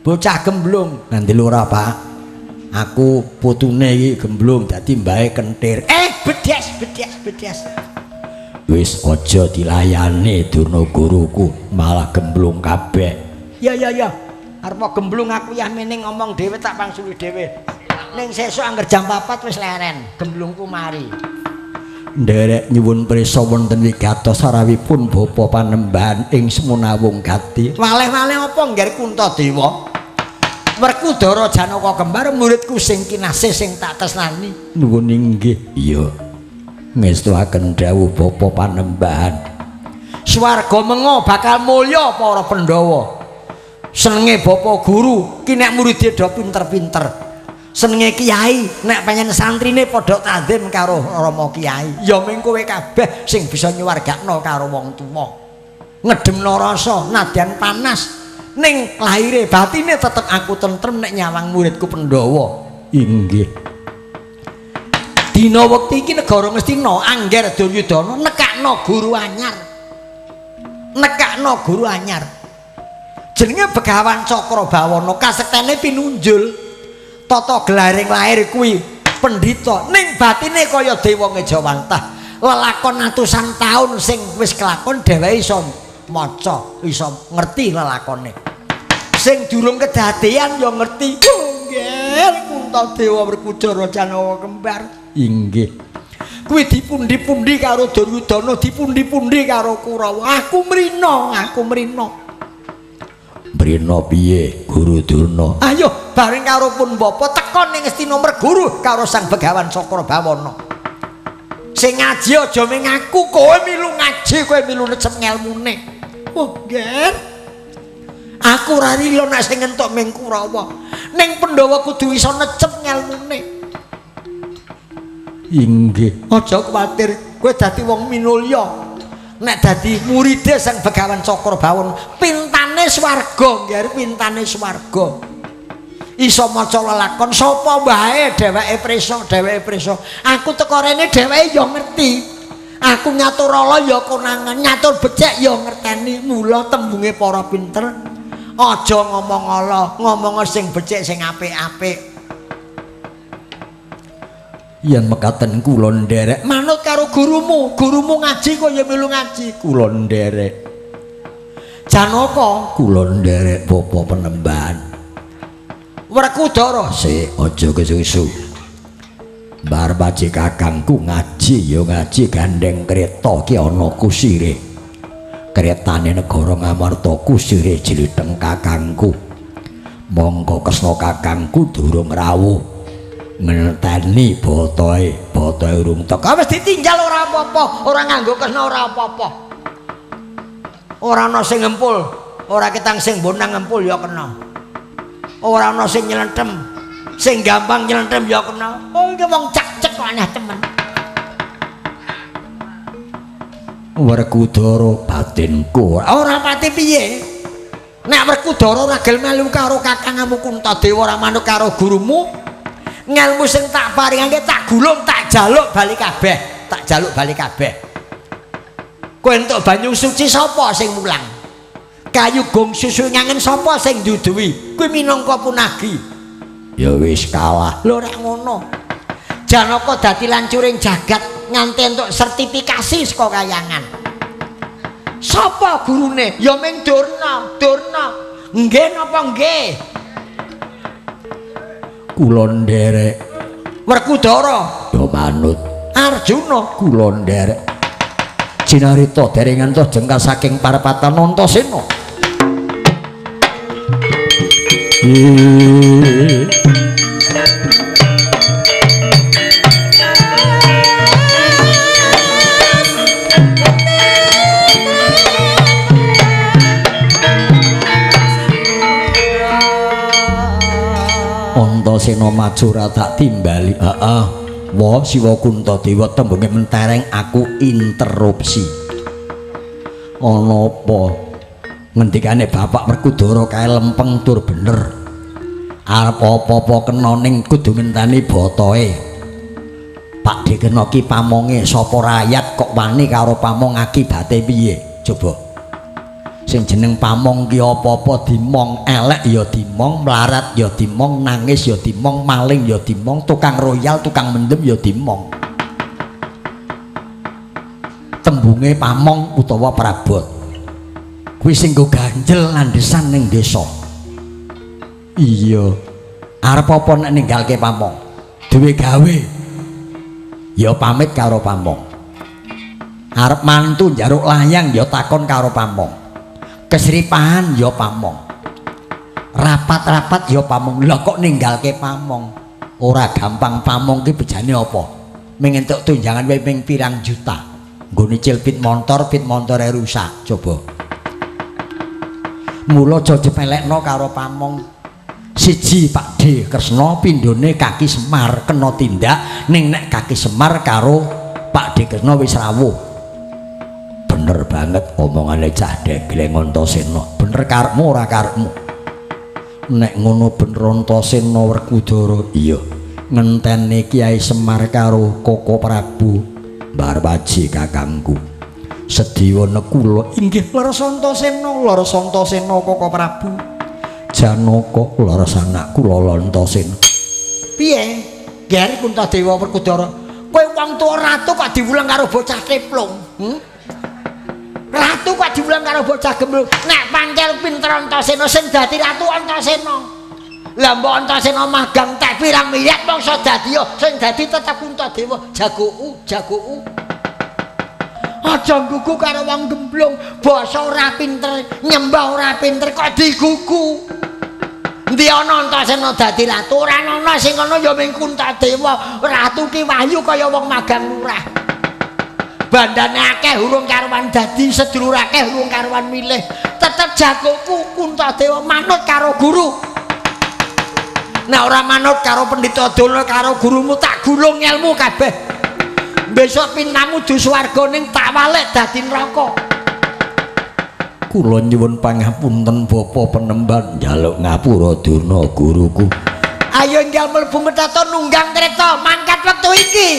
Bocah gemblung. Ngandel ora, Pak? Aku putune iki gemblung dadi mbahe kentir. Bedes bedes bedes. Wis aja dilayani Durna guruku, malah gemblung kabeh. Ya ya ya. Arep gemblung aku yah mene ngomong dhewe tak pangsuli dhewe. Ning sesuk angger jam 4 wis leren, gemblungku mari. Nderek nyuwun prisa wonten wigatos sarawipun bapa Panembahan ing Semunawung Gati. Waleh-waleh apa Ngger Kuntadewa? Werkudara Janaka kembar muridku sing kinasih sing tak tresnani. Nuwun inggih. Iya. Ngestuaken dawuh bapa Panembahan. Swarga menga bakal mulya para Pandhawa. Senenge bapa guru ki nek muride do pinter-pinter. Senenge kiai nek pengen santrine padha takzim karo rama kiai. Ya ming kowe kabeh sing bisa nyuwargakno karo wong tuwa. Ngedemno rasa nadyan panas ning lahire batine tetep aku tentrem nek nyawang muridku Pandhawa. Inggih. Dina wekti iki negara Ngastina angger Duryudana nekakno guru anyar. Nekakno guru anyar. Jenenge Begawan Cakrabawana, kasektene pinunjul. Tata gelaring lahir kuwi pendhita ning batine kaya dewa ngejawantah. Lelakon atusan taun sing wis kelakon dheweke iso maca, iso ngerti lelakone. Sing durung kedadean ya ngerti. Nggih, Kuntadewa Werkudara Janaka kembar. Inggih. Kuwi dipundi-pundi karo Duryudana, dipundi-pundi karo Kurawa. Aku mrina, aku mrina. Mrina piye Guru Durna? Ayo bareng karo pun bapa teka ning Ngastina merguru karo Sang Begawan Cakrabawana. Sing ngaji aja mung aku, kowe milu ngaji, kowe milu necep ngelmune. Oh, nggih. Aku ora lila nek sing entuk ming Kurawa. Ning Pandhawa kudu iso necep ngelmune. Inggih. Aja kuwatir, kowe dadi wong minulya. Nek dadi muride Sang Begawan Cakrabawon, pintane swarga, nggih pintane swarga. Iso maca lelakon sapa wae dheweke prisa, dheweke prisa. Aku teko rene dheweke ya ngerti. Aku nyatur ala ya konangan, nyatur becik ya ngerteni. Mula tembunge para pinter, aja ngomong ala, ngomong sing becik sing apik-apik. Yen mekaten kula nderek manut karo gurumu, gurumu ngaji kok ya melu ngaji, kula nderek. Janaka kula nderek bapa penembahan. Werkudara sik aja kesusu. Bar paci kakangku ngaji ya ngaji gandeng kereta ki ana kusire. Keretane negara Ngamarta kusire jlitheng kakangku. Monggo kresna kakangku durung rawuh. Ngenteni botoe, botoe urung teka. Wis ditinggal ora apa-apa, ora nganggo kresna ora apa-apa. Ora ana sing ngempul, ora ketang sing bonang ngempul ya kena. Ora ana sing nyelentem, sing gampang nyelentem ya kena. Oh iki wong cak-cek kok aneh temen. Werkudara batinku ora pati piye. Nek Werkudara ora gel melu karo kakangmu Kuntadewa, ora manut karo gurumu, ngelmu sing tak paringake tak gulung, tak jaluk bali kabeh, tak jaluk bali kabeh. Kowe entuk banyu suci sapa sing mulang? Kayu gong susu ngangen sapa sing nduduwi? Kuwi minangka punagi. Ya wis kalah. Lho rek ngono. Janaka dadi lancuring jagat nganti entuk sertifikasi saka kayangan. Sapa gurune? Ya ming Durna, Durna. Nggih napa nggih? Kula nderek. Werkudara ya manut. Arjuna kula nderek. Cinarita dereng ngantos jengkar saking parapatan Antasena. Antasena maju ra tak timbali. Heeh. Wa Siwa Kuntadewa tembunge mentereng aku interupsi. Ana apa? Ngendikane Bapak Werkudara kae lempeng tur bener. Arep apa-apa kena ning kudu ngenteni botoe. Pak De kena ki pamonge sapa rayat kok wani karo pamong akibate piye? Coba. Sing jeneng pamong ki apa-apa dimong, elek ya dimong, mlarat ya dimong, nangis ya dimong, maling ya dimong, tukang royal, tukang mendem ya dimong. Tembunge pamong utawa prabot kuwi sing nggo ganjel landesan ning desa. Iya, arep apa nek ninggalke pamong? Duwe gawe ya pamit karo pamong. Arep mantu njaruk layang ya takon karo pamong. Kesripahan ya pamong, rapat-rapat ya pamong. Lah kok ninggalke pamong? Ora gampang. Pamong ki bejane apa? Ming entuk tunjangan wae ming pirang juta. Nggo nyicil pit montor, pit montore rusak. Coba. Mula aja cepelekno karo pamong. Siji Pak D Kresna pindhone kaki Semar kena tindak, ning nek kaki Semar karo Pak D Kresna wis rawuh. Bener banget omongane cah degleng Antasena. Bener karepmu ora karepmu? Nek ngono bener Antasena Werkudara. Iya. Ngenteni Kiai Semar karo Koko Prabu Mbarwaji kakangku. Sediwa nekula inggih leres Antasena, leres Antasena Koko Prabu. Janaka leres anak kula Antasena. Piye? Ger Kuntadewa Werkudara. Kowe wong tuwa ratu kok diwulang karo bocah teplung? Ratu kok diwulang karo bocah gemblung. Nek pancen pinter Antasena sing dadi ratu Antasena. Lah mbok Antasena magang tek pirang miliar mangsa dadi ya sing dadi tetep Kuntadewa. Jagoku, jagoku. Aja nggugu karo wong gemblung, basa ora pinter, nyembah ora pinter kok digugu. Endi ana Antasena dadi ratu? Ora ana sing ana ya ming Kuntadewa. Ratu ki wahyu kaya wong magang lurah. Bandane akeh urung karuan dadi, sedulur akeh urung karuan milih. Tetep jagoku Kuntadewa manut karo guru. Nek ora manut karo Pendhita Durna karo gurumu tak gulung ilmu kabeh. Besok pintamu du swarga ning tak walik dadi neraka. Kula nyuwun pangapunten Bapak Penemban, njaluk ngapura Durna guruku. Ayo enggal mlebu metata nunggang kereta mangkat wektu iki.